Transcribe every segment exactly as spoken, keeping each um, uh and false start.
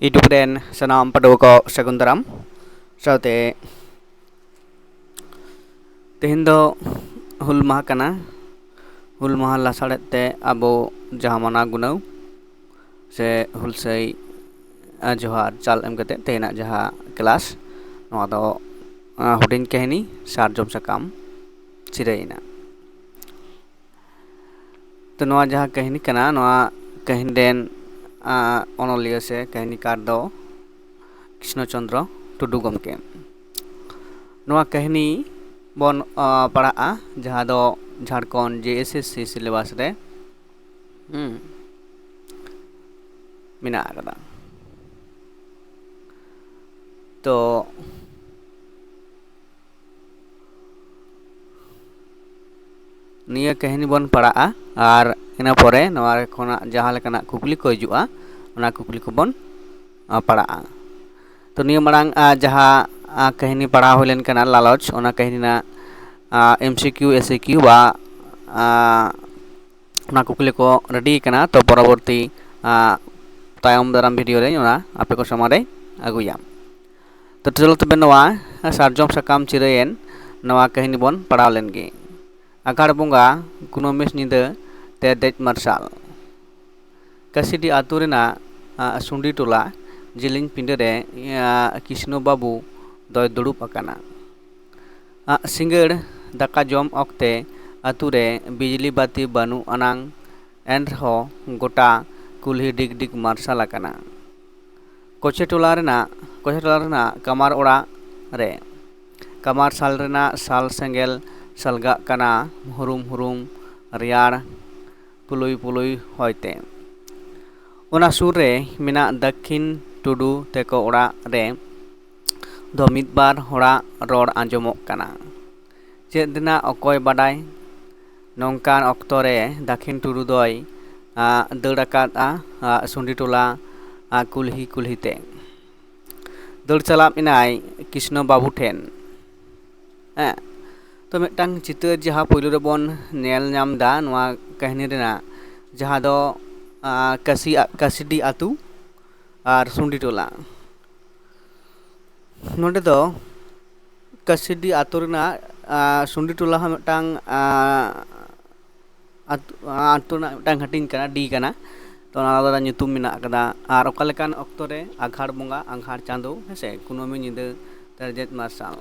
YouTube ᱨᱮᱱ ᱥᱟᱱᱟᱢ ᱯᱟᱹᱴᱷᱩᱣᱟᱹ ᱠᱚ ᱥᱟᱹᱜᱩᱱ ᱫᱟᱨᱟᱢ᱾ ᱥᱟᱶᱛᱮ ᱛᱮᱦᱮᱧ ᱫᱚ ᱦᱩᱞ ᱢᱟᱦᱟ ᱠᱟᱱᱟ᱾ ᱦᱩᱞ ᱢᱟᱦᱟ ᱞᱟᱥᱟᱲᱦᱮᱫ ᱛᱮ ᱟᱵᱚ ᱡᱟᱦᱟᱸ ᱢᱟᱱᱟᱣ ᱜᱩᱱᱟᱹᱣ ᱥᱮ ᱦᱩᱞᱥᱟᱹᱭ, ᱟ, ᱡᱚᱦᱟᱨ ᱪᱟᱞ ᱮᱢ ᱠᱟᱛᱮ ᱛᱮᱦᱮᱧᱟᱜ ᱡᱟᱦᱟᱸ ᱠᱞᱟᱥ, ᱱᱚᱣᱟ ᱫᱚ, ᱟ, ᱦᱩᱰᱤᱧ ᱠᱟᱹᱦᱱᱤ ᱥᱟᱨᱡᱚᱢ ᱥᱟᱠᱟᱢ ᱪᱤᱨᱟᱹᱭᱮᱱᱟ᱾ ᱛᱚ ᱱᱚᱣᱟ ᱡᱟᱦᱟᱸ ᱠᱟᱹᱦᱱᱤ ᱠᱟᱱᱟ, ᱱᱚᱣᱟ ᱠᱟᱹᱦᱱᱤ ᱨᱮᱱ, ᱟ, ᱚᱱᱚᱞᱤᱭᱟᱹ ᱥᱮ ᱠᱟᱹᱦᱱᱤᱠᱟᱨ ᱫᱚ ᱠᱨᱤᱥᱱᱚ ᱪᱚᱸᱫᱽᱨᱚ ᱴᱩᱰᱩ ᱜᱚᱢᱠᱮ᱾ ᱱᱚᱣᱟ ᱠᱟᱹᱦᱱᱤ ᱵᱚᱱ, ᱟ, ᱯᱟᱲᱦᱟᱜᱼᱟ, ᱡᱟᱦᱟᱸ ᱫᱚ ᱡᱷᱟᱲᱠᱷᱚᱸᱰ JSSC syllabus ᱨᱮ, ᱦᱩᱸ, ᱢᱮᱱᱟᱜ ᱟᱠᱟᱫᱟ᱾ ᱛᱚ ᱱᱤᱭᱟᱹ ᱠᱟᱹᱦᱱᱤ ᱵᱚᱱ ᱯᱟᱲᱦᱟᱜᱼᱟ ᱟᱨ ᱤᱱᱟᱹ ᱯᱚᱨᱮ ᱱᱚᱣᱟ ᱠᱷᱚᱱᱟᱜ ᱡᱟᱦᱟᱸ ᱞᱮᱠᱟᱱᱟᱜ ᱠᱩᱠᱞᱤ ᱠᱚ ᱦᱤᱡᱩᱜᱼᱟ, ᱚᱱᱟ ᱠᱩᱠᱞᱤ ᱠᱚᱵᱚᱱ, ᱟ, ᱯᱟᱲᱦᱟᱜᱼᱟ᱾ ᱛᱚ ᱱᱤᱭᱟᱹ ᱢᱟᱲᱟᱝ, ᱟ, ᱡᱟᱦᱟᱸ, ᱟ, ᱠᱟᱹᱦᱱᱤ ᱯᱟᱲᱦᱟᱣ ᱦᱩᱭ ᱞᱮᱱ ᱠᱟᱱᱟ ᱞᱟᱞᱚᱪ, ᱚᱱᱟ ᱠᱟᱹᱦᱱᱤ ᱨᱮᱱᱟᱜ, ᱟ, MCQ, SAQ ᱵᱟ, ᱟ, ᱚᱱᱟ ᱠᱩᱠᱞᱤ ᱠᱚ ᱨᱮᱰᱤ ᱠᱟᱱᱟ᱾ ᱛᱚ ᱯᱚᱨᱚᱵᱚᱨᱛᱤ, ᱟ, ᱛᱟᱭᱚᱢ ᱫᱟᱨᱟᱢ ᱵᱷᱤᱰᱤᱭᱳ ᱨᱮ ᱚᱱᱟ ᱟᱯᱮ ᱠᱚ ᱥᱟᱢᱟᱝ ᱨᱮ ᱟᱹᱜᱩᱭᱟ᱾ ᱛᱚ ᱪᱚᱞᱚ ᱛᱚᱵᱮ ᱱᱚᱣᱟ ᱥᱟᱨᱡᱚᱢ ᱥᱟᱠᱟᱢ ᱪᱤᱨᱟᱹᱭᱮᱱ ᱱᱚᱣᱟ ᱠᱟᱹᱦᱱᱤ ᱵᱚᱱ ᱯᱟᱲᱦᱟᱣ ᱞᱮᱱ ᱜᱮ᱾ ᱟᱜᱷᱟᱲ ᱵᱚᱸᱜᱟ ᱠᱩᱱᱟᱹᱢᱤᱥ ᱧᱤᱫᱟᱹ ᱛᱮ ᱫᱮᱡ ᱢᱟᱨᱥᱟᱞ᱾ ᱠᱟᱥᱤᱰᱤ ᱟᱹᱛᱩ ᱨᱮᱱᱟᱜ, ᱟ, ᱥᱩᱸᱰᱤ ᱴᱚᱞᱟ ᱡᱤᱞᱤᱧ ᱯᱤᱸᱰᱟᱹ ᱨᱮ, ᱟ, ᱠᱨᱤᱥᱱᱚ ᱵᱟᱹᱵᱩ ᱫᱚᱭ ᱫᱩᱲᱩᱵ ᱟᱠᱟᱱᱟ᱾ ᱟ, ᱥᱤᱸᱜᱟᱹᱲ ᱫᱟᱠᱟ ᱡᱚᱢ ᱚᱠᱛᱮ ᱟᱹᱛᱩ ᱨᱮ ᱵᱤᱡᱽᱞᱤ ᱵᱟᱹᱛᱤ ᱵᱟᱹᱱᱩᱜ ᱟᱱᱟᱝ, ᱮᱱ ᱨᱮᱦᱚᱸ ᱜᱚᱴᱟ ᱠᱩᱞᱦᱤ ᱰᱤᱜᱽ ᱰᱤᱜᱽ ᱢᱟᱨᱥᱟᱞ ᱟᱠᱟᱱᱟ᱾ ᱠᱚᱪᱮ ᱴᱚᱞᱟ ᱨᱮᱱᱟᱜ, ᱠᱚᱪᱮ ᱴᱚᱞᱟ ᱨᱮᱱᱟᱜ ᱠᱟᱢᱟᱨ ᱚᱲᱟᱜ ᱨᱮ ᱠᱟᱢᱟᱨ ᱥᱟᱞ ᱨᱮᱱᱟᱜ ᱥᱟᱞ ᱥᱮᱸᱜᱮᱞ ᱥᱟᱞᱜᱟᱜ ᱠᱟᱱᱟ, ᱦᱩᱨᱩᱢ ᱦᱩᱨᱩᱢ ᱨᱮᱭᱟᱲ ᱯᱩᱞᱩᱭ ᱯᱩᱞᱩᱭ ᱦᱚᱭᱛᱮ᱾ ᱚᱱᱟ ᱥᱩᱨ ᱨᱮ ᱢᱮᱱᱟᱜ ᱫᱟᱹᱠᱷᱤᱱ ᱴᱩᱰᱩ ᱛᱮᱠᱚ ᱚᱲᱟᱜ ᱨᱮ ᱫᱚ ᱢᱤᱫ ᱵᱟᱨ ᱦᱚᱲᱟᱜ ᱨᱚᱲ ᱟᱸᱡᱚᱢᱚᱜ ᱠᱟᱱᱟ᱾ ᱪᱮᱫ ᱨᱮᱱᱟᱜ ᱚᱠᱚᱭ ᱵᱟᱰᱟᱭ? ᱱᱚᱝᱠᱟᱱ ᱚᱠᱛᱚ ᱨᱮ ᱫᱟᱹᱠᱷᱤᱱ ᱴᱩᱰᱩ ᱫᱚᱭ, ᱟ, ᱫᱟᱹᱲ ᱟᱠᱟᱫᱼᱟ, ᱟ, ᱥᱩᱸᱰᱤ ᱴᱚᱞᱟ, ᱟ, ᱠᱩᱞᱦᱤ ᱠᱩᱞᱦᱤ ᱛᱮ᱾ ᱫᱟᱹᱲ ᱪᱟᱞᱟᱣ ᱮᱱᱟᱭ ᱠᱨᱤᱥᱱᱚ ᱵᱟᱹᱵᱩ ᱴᱷᱮᱱ᱾ ᱦᱮᱸ, ᱛᱚ ᱢᱤᱫᱴᱟᱝ ᱪᱤᱛᱟᱹᱨ ᱡᱟᱦᱟᱸ ᱯᱳᱭᱞᱳ ᱨᱮᱵᱚᱱ ᱧᱮᱞ ᱧᱟᱢ ᱮᱫᱟ ᱱᱚᱣᱟ ᱠᱟᱹᱦᱱᱤ ᱨᱮᱱᱟᱜ, ᱡᱟᱦᱟᱸ ᱫᱚ, ᱟ, ᱠᱟᱥᱤ-, ᱠᱟᱥᱤᱰᱤ ᱟᱹᱛᱩ, ᱟᱨ ᱥᱩᱸᱰᱤ ᱴᱚᱞᱟ᱾ ᱱᱚᱰᱮ ᱫᱚ ᱠᱟᱹᱥᱤᱰᱤ ᱟᱛᱳ ᱨᱮᱱᱟᱜ, ᱟᱸ, ᱥᱩᱸᱰᱤ ᱴᱚᱞᱟ ᱦᱚᱸ ᱢᱤᱫᱴᱟᱝ, ᱟᱸ, ᱟᱛᱳ, ᱟᱛᱳ ᱨᱮᱱᱟᱜ ᱢᱤᱫᱴᱟᱝ ᱦᱟᱹᱴᱤᱧ ᱠᱟᱱᱟ, ᱰᱤ ᱠᱟᱱᱟ᱾ ᱛᱚ, ᱚᱱᱟ ᱟᱞᱟᱫᱟ ᱧᱩᱛᱩᱢ ᱢᱮᱱᱟᱜ ᱟᱠᱟᱫᱟ᱾ ᱟᱨ ᱚᱠᱟ ᱞᱮᱠᱟᱱ ᱚᱠᱛᱚ ᱨᱮ? ᱟᱜᱷᱟᱲ ᱵᱚᱸᱜᱟ, ᱟᱜᱷᱟᱲ ᱪᱟᱸᱫᱳ, ᱦᱮᱸ ᱥᱮ, ᱠᱩᱱᱟᱹᱢᱤ ᱧᱤᱫᱟᱹ ᱛᱮᱨᱮᱡᱮᱫ ᱢᱟᱨᱥᱟᱞ᱾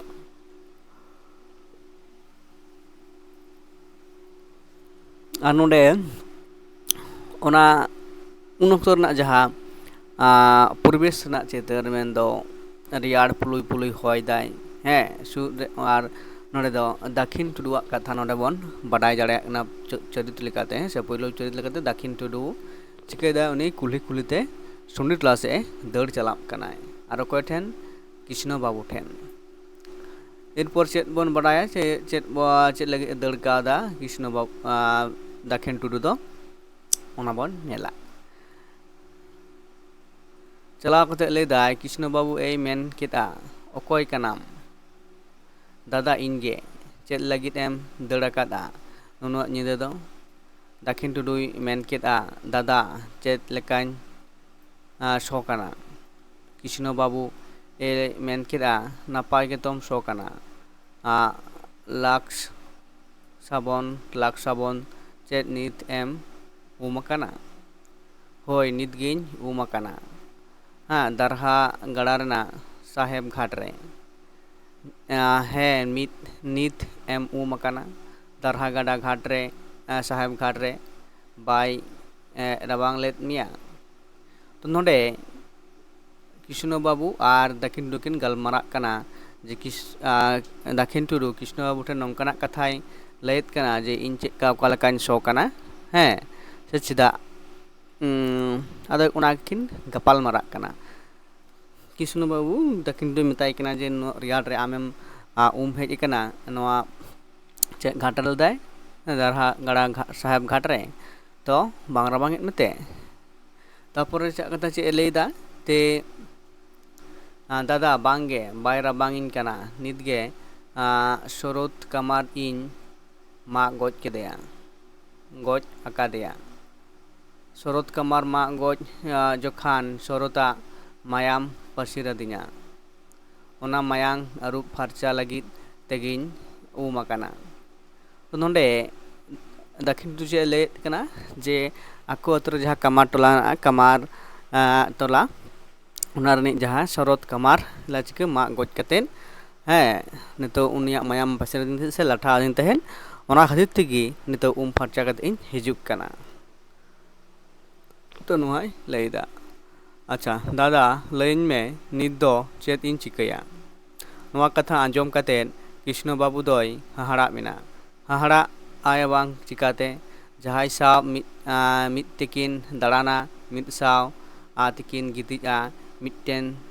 ᱟᱨ ᱱᱚᱰᱮ ᱚᱱᱟ ᱩᱱ ᱚᱠᱛᱚ ᱨᱮᱱᱟᱜ ᱡᱟᱦᱟᱸ, ᱟᱸ, ᱯᱚᱨᱤᱵᱮᱥ ᱨᱮᱱᱟᱜ ᱪᱤᱛᱟᱹᱨ, ᱢᱮᱱᱫᱚ ᱨᱮᱭᱟᱲ ᱯᱩᱞᱩᱭ ᱯᱩᱞᱩᱭ ᱦᱚᱭ ᱫᱟᱭ, ᱦᱮᱸ, ᱥᱩᱨ ᱨᱮ, ᱟᱨ ᱱᱚᱰᱮ ᱫᱚ ᱫᱟᱹᱠᱷᱤᱱ ᱴᱩᱰᱩᱣᱟᱜ ᱠᱟᱛᱷᱟ ᱱᱚᱰᱮ ᱵᱚᱱ ᱵᱟᱰᱟᱭ ᱫᱟᱲᱮᱭᱟᱜ ᱠᱟᱱᱟ ᱪᱚ-, ᱪᱚᱨᱤᱛ ᱞᱮᱠᱟᱛᱮ, ᱦᱮᱸ ᱥᱮ, ᱯᱳᱭᱞᱳ ᱪᱚᱨᱤᱛ ᱞᱮᱠᱟᱛᱮ ᱫᱟᱹᱠᱷᱤᱱ ᱴᱩᱰᱩ ᱪᱤᱠᱟᱹᱭᱮᱫᱟᱭ? ᱩᱱᱤ ᱠᱩᱞᱦᱤ ᱠᱩᱞᱦᱤᱛᱮ ᱥᱩᱸᱰᱤ ᱴᱚᱞᱟ ᱥᱮᱫ ᱮ ᱫᱟᱹᱲ ᱪᱟᱞᱟᱜ ᱠᱟᱱᱟᱭ᱾ ᱟᱨ ᱚᱠᱚᱭ ᱴᱷᱮᱱ? ᱠᱨᱤᱥᱱᱚ ᱵᱟᱹᱵᱩ ᱴᱷᱮᱱ᱾ ᱮᱨᱯᱚᱨ ᱪᱮᱫ ᱵᱚᱱ ᱵᱟᱰᱟᱭᱟ? ᱪᱮᱫ, ᱪᱮᱫ ᱵᱚ-, ᱪᱮᱫ ᱞᱟᱹᱜᱤᱫ ᱮ ᱫᱟᱹᱲ ᱠᱟᱣᱫᱟ ᱠᱨᱤᱥᱱᱚ ᱵᱟᱹᱵᱩ, ᱟᱸ, ᱫᱟᱹᱠᱷᱤᱱ ᱴᱩᱰᱩ ᱫᱚ? ᱚᱱᱟ ᱵᱚᱱ ᱧᱮᱞᱟ᱾ ᱪᱟᱞᱟᱣ ᱠᱟᱛᱮ ᱞᱟᱹᱭ ᱫᱟᱭ, "ᱠᱨᱤᱥᱱᱚ ᱵᱟᱹᱵᱩ ᱮᱭ ᱢᱮᱱ ᱠᱮᱫᱼᱟ, ᱚᱠᱚᱭ ᱠᱟᱱᱟᱢ?" "ᱫᱟᱫᱟ, ᱤᱧ ᱜᱮ᱾ ᱪᱮᱫ ᱞᱟᱹᱜᱤᱫ ᱮᱢ ᱫᱟᱹᱲ ᱟᱠᱟᱫᱼᱟ ᱱᱩᱱᱟᱹᱜ ᱧᱤᱫᱟᱹ ᱫᱚ?" ᱫᱟᱹᱠᱷᱤᱱ ᱴᱩᱰᱩᱭ ᱢᱮᱱ ᱠᱮᱫᱼᱟ, "ᱫᱟᱫᱟ, ᱪᱮᱫ ᱞᱮᱠᱟᱧ, ᱟᱸ, ᱥᱚ ᱠᱟᱱᱟ?" ᱠᱨᱤᱥᱱᱚ ᱵᱟᱹᱵᱩ ᱮ ᱢᱮᱱ ᱠᱮᱫᱼᱟ, "ᱱᱟᱯᱟᱭ ᱜᱮᱛᱚᱢ ᱥᱚ ᱠᱟᱱᱟ᱾ ᱟᱸ, ᱞᱟᱠᱥ ᱥᱟᱵᱚᱱ, ᱞᱟᱠᱥ ᱥᱟᱵᱚᱱ, ᱪᱮᱫ ᱱᱤᱛ ᱮᱢ ᱩᱢ ᱟᱠᱟᱱᱟ?" "ᱦᱳᱭ, ᱱᱤᱛ ᱜᱤᱧ ᱩᱢ ᱟᱠᱟᱱᱟ᱾ ᱦᱮᱸ, ᱫᱟᱨᱦᱟ ᱜᱟᱰᱟ ᱨᱮᱱᱟᱜ ᱥᱟᱦᱮᱵ ᱜᱷᱟᱴ ᱨᱮ᱾" ᱟᱸ, ᱦᱮᱸ, ᱢᱤᱫ, ᱱᱤᱛ ᱮᱢ ᱩᱢ ᱟᱠᱟᱱᱟ ᱫᱟᱨᱦᱟ ᱜᱟᱰᱟ ᱜᱷᱟᱴ ᱨᱮ, ᱟᱸ, ᱥᱟᱦᱮᱵ ᱜᱷᱟᱴ ᱨᱮ᱾ ᱵᱟᱭ, ᱮᱸ, ᱨᱟᱵᱟᱝ ᱞᱮᱫ ᱢᱮᱭᱟ? ᱛᱚ, ᱱᱚᱰᱮ ᱠᱨᱤᱥᱱᱚ ᱵᱟᱹᱵᱩ ᱟᱨ ᱫᱟᱹᱠᱷᱤᱱ ᱴᱩᱰᱩ ᱠᱤᱱ ᱜᱟᱞᱢᱟᱨᱟᱜ ᱠᱟᱱᱟ ᱡᱮ ᱠᱤᱥ-, ᱟᱸ, ᱫᱟᱹᱠᱷᱤᱱ ᱴᱩᱰᱩ ᱠᱨᱤᱥᱱᱚ ᱵᱟᱹᱵᱩ ᱴᱷᱮᱱ ᱱᱚᱝᱠᱟᱱᱟᱜ ᱠᱟᱛᱷᱟᱭ ᱞᱟᱹᱭᱮᱫ ᱠᱟᱱᱟ ᱡᱮ, "ᱤᱧ ᱪᱮᱫ ᱠᱟ, ᱚᱠᱟ ᱞᱮᱠᱟᱧ ᱥᱚ ᱠᱟᱱᱟ, ᱦᱮᱸ, ᱥᱮ ᱪᱮᱫᱟᱜ?" ᱩᱸ, ᱟᱫᱚ ᱚᱱᱟ ᱠᱤᱱ ᱜᱟᱯᱟᱞ ᱢᱟᱨᱟᱜ ᱠᱟᱱᱟ᱾ ᱠᱨᱤᱥᱱᱚ ᱵᱟᱹᱵᱩ ᱫᱟᱹᱠᱷᱤᱱ ᱴᱩᱰᱩᱭ ᱢᱮᱛᱟᱭ ᱠᱟᱱᱟ ᱡᱮ, "ᱱᱚᱣᱟ ᱨᱮᱭᱟᱲ ᱨᱮ ᱟᱢᱮᱢ, ᱟ, ᱩᱢ ᱦᱮᱡ ᱟᱠᱟᱱᱟ, ᱱᱚᱣᱟ ᱪᱮᱫ ᱜᱷᱟᱴ ᱨᱮ ᱞᱮᱫᱟᱭ? ᱫᱟᱨᱦᱟ ᱜᱟᱰᱟ ᱜᱷᱟ-, ᱥᱟᱦᱮᱵ ᱜᱷᱟᱴ ᱨᱮ, ᱛᱚ ᱵᱟᱝ ᱨᱟᱵᱟᱝ ᱮᱫ ᱢᱮᱛᱮ?" ᱛᱟᱯᱚᱨᱮ ᱪᱮᱫ ᱠᱟᱛᱷᱟ, ᱪᱮᱫ ᱮ ᱞᱟᱹᱭ ᱮᱫᱟ? ᱛᱮ, ᱟ, "ᱫᱟᱫᱟ, ᱵᱟᱝ ᱜᱮ, ᱵᱟᱭ ᱨᱟᱵᱟᱝ ᱤᱧ ᱠᱟᱱᱟ, ᱱᱤᱛ ᱜᱮ, ᱟ, ᱥᱚᱨᱚᱛ ᱠᱟᱢᱟᱨ ᱤᱧ ᱢᱟᱜ ᱜᱚᱡ ᱠᱮᱫᱮᱭᱟ, ᱜᱚᱡ ᱟᱠᱟᱫᱮᱭᱟ, ᱥᱚᱨᱚᱛ ᱠᱟᱢᱟᱨ ᱢᱟᱜ ᱜᱚᱡ ᱡᱚᱠᱷᱟᱱ ᱥᱚᱨᱚᱛᱟᱜ ᱢᱟᱭᱟᱢ ᱯᱟᱹᱥᱤᱨ ᱟᱹᱫᱤᱧᱟ᱾ ᱚᱱᱟ ᱢᱟᱭᱟᱝ ᱟᱹᱨᱩᱵ ᱯᱷᱟᱨᱪᱟ ᱞᱟᱹᱜᱤᱫ ᱛᱮᱜᱮᱧ ᱩᱢ ᱟᱠᱟᱱᱟ᱾ ᱛᱚ ᱱᱚᱰᱮ ᱫᱟᱹᱠᱷᱤᱱ ᱴᱩᱰᱩ ᱪᱮᱫ ᱮ ᱞᱟᱹᱭᱮᱫ ᱠᱟᱱᱟ ᱡᱮ ᱟᱠᱚ ᱟᱹᱛᱩ ᱨᱮ ᱡᱟᱦᱟᱸ ᱠᱟᱢᱟᱨ ᱴᱚᱞᱟ ᱢᱮᱱᱟᱜᱼᱟ, ᱠᱟᱢᱟᱨ ᱴᱚᱞᱟ, ᱚᱱᱟ ᱨᱤᱱᱤᱡ ᱡᱟᱦᱟᱸ ᱥᱚᱨᱚᱛ ᱠᱟᱢᱟᱨ ᱞᱟᱪᱤᱠᱟᱹ ᱢᱟᱜ ᱜᱚᱡ ᱠᱟᱛᱮᱫ, ᱦᱮᱸ, ᱱᱤᱛᱚᱜ ᱩᱱᱤᱭᱟᱜ ᱢᱟᱭᱟᱢ ᱯᱟᱹᱥᱤᱨ ᱟᱹᱫᱤᱧ ᱛᱟᱦᱮᱸᱫ ᱥᱮ ᱞᱟᱴᱷᱟ ᱟᱹᱫᱤᱧ ᱛᱟᱦᱮᱸᱫ, ᱚᱱᱟ ᱠᱷᱟᱹᱛᱤᱨ ᱛᱮᱜᱮ ᱱᱤᱛᱚᱜ ᱩᱢ ᱯᱷᱟᱨᱪᱟ ᱠᱟᱛᱮᱫ ᱤᱧ ᱦᱤᱡᱩᱜ ᱠᱟᱱᱟ᱾ ᱛᱚ ᱱᱚᱣᱟᱭ ᱞᱟᱹᱭᱫᱟ, ᱟᱪᱪᱷᱟ ᱫᱟᱫᱟ, ᱞᱟᱹᱭᱟᱹᱧ ᱢᱮ ᱱᱤᱛ ᱫᱚ ᱪᱮᱫ ᱤᱧ ᱪᱤᱠᱟᱹᱭᱟ? ᱱᱚᱣᱟ ᱠᱟᱛᱷᱟ ᱟᱸᱡᱚᱢ ᱠᱟᱛᱮᱫ ᱠᱨᱤᱥᱱᱚ ᱵᱟᱹᱵᱩ ᱫᱚᱭ ᱦᱟᱦᱟᱲᱟᱜ ᱮᱱᱟ᱾ ᱦᱟᱦᱟᱲᱟᱜ ᱟᱭ ᱵᱟᱝ ᱪᱤᱠᱟᱹᱛᱮ? ᱡᱟᱦᱟᱸᱭ ᱥᱟᱶ ᱢᱤᱫ, ᱟᱸ, ᱢᱤᱫ ᱛᱮᱠᱤᱱ ᱫᱟᱬᱟᱱᱟ, ᱢᱤᱫ ᱥᱟᱶ ᱟᱨ ᱛᱮᱠᱤᱱ ᱜᱤᱛᱤᱡᱼᱟ, ᱢᱤᱫᱴᱮᱱ,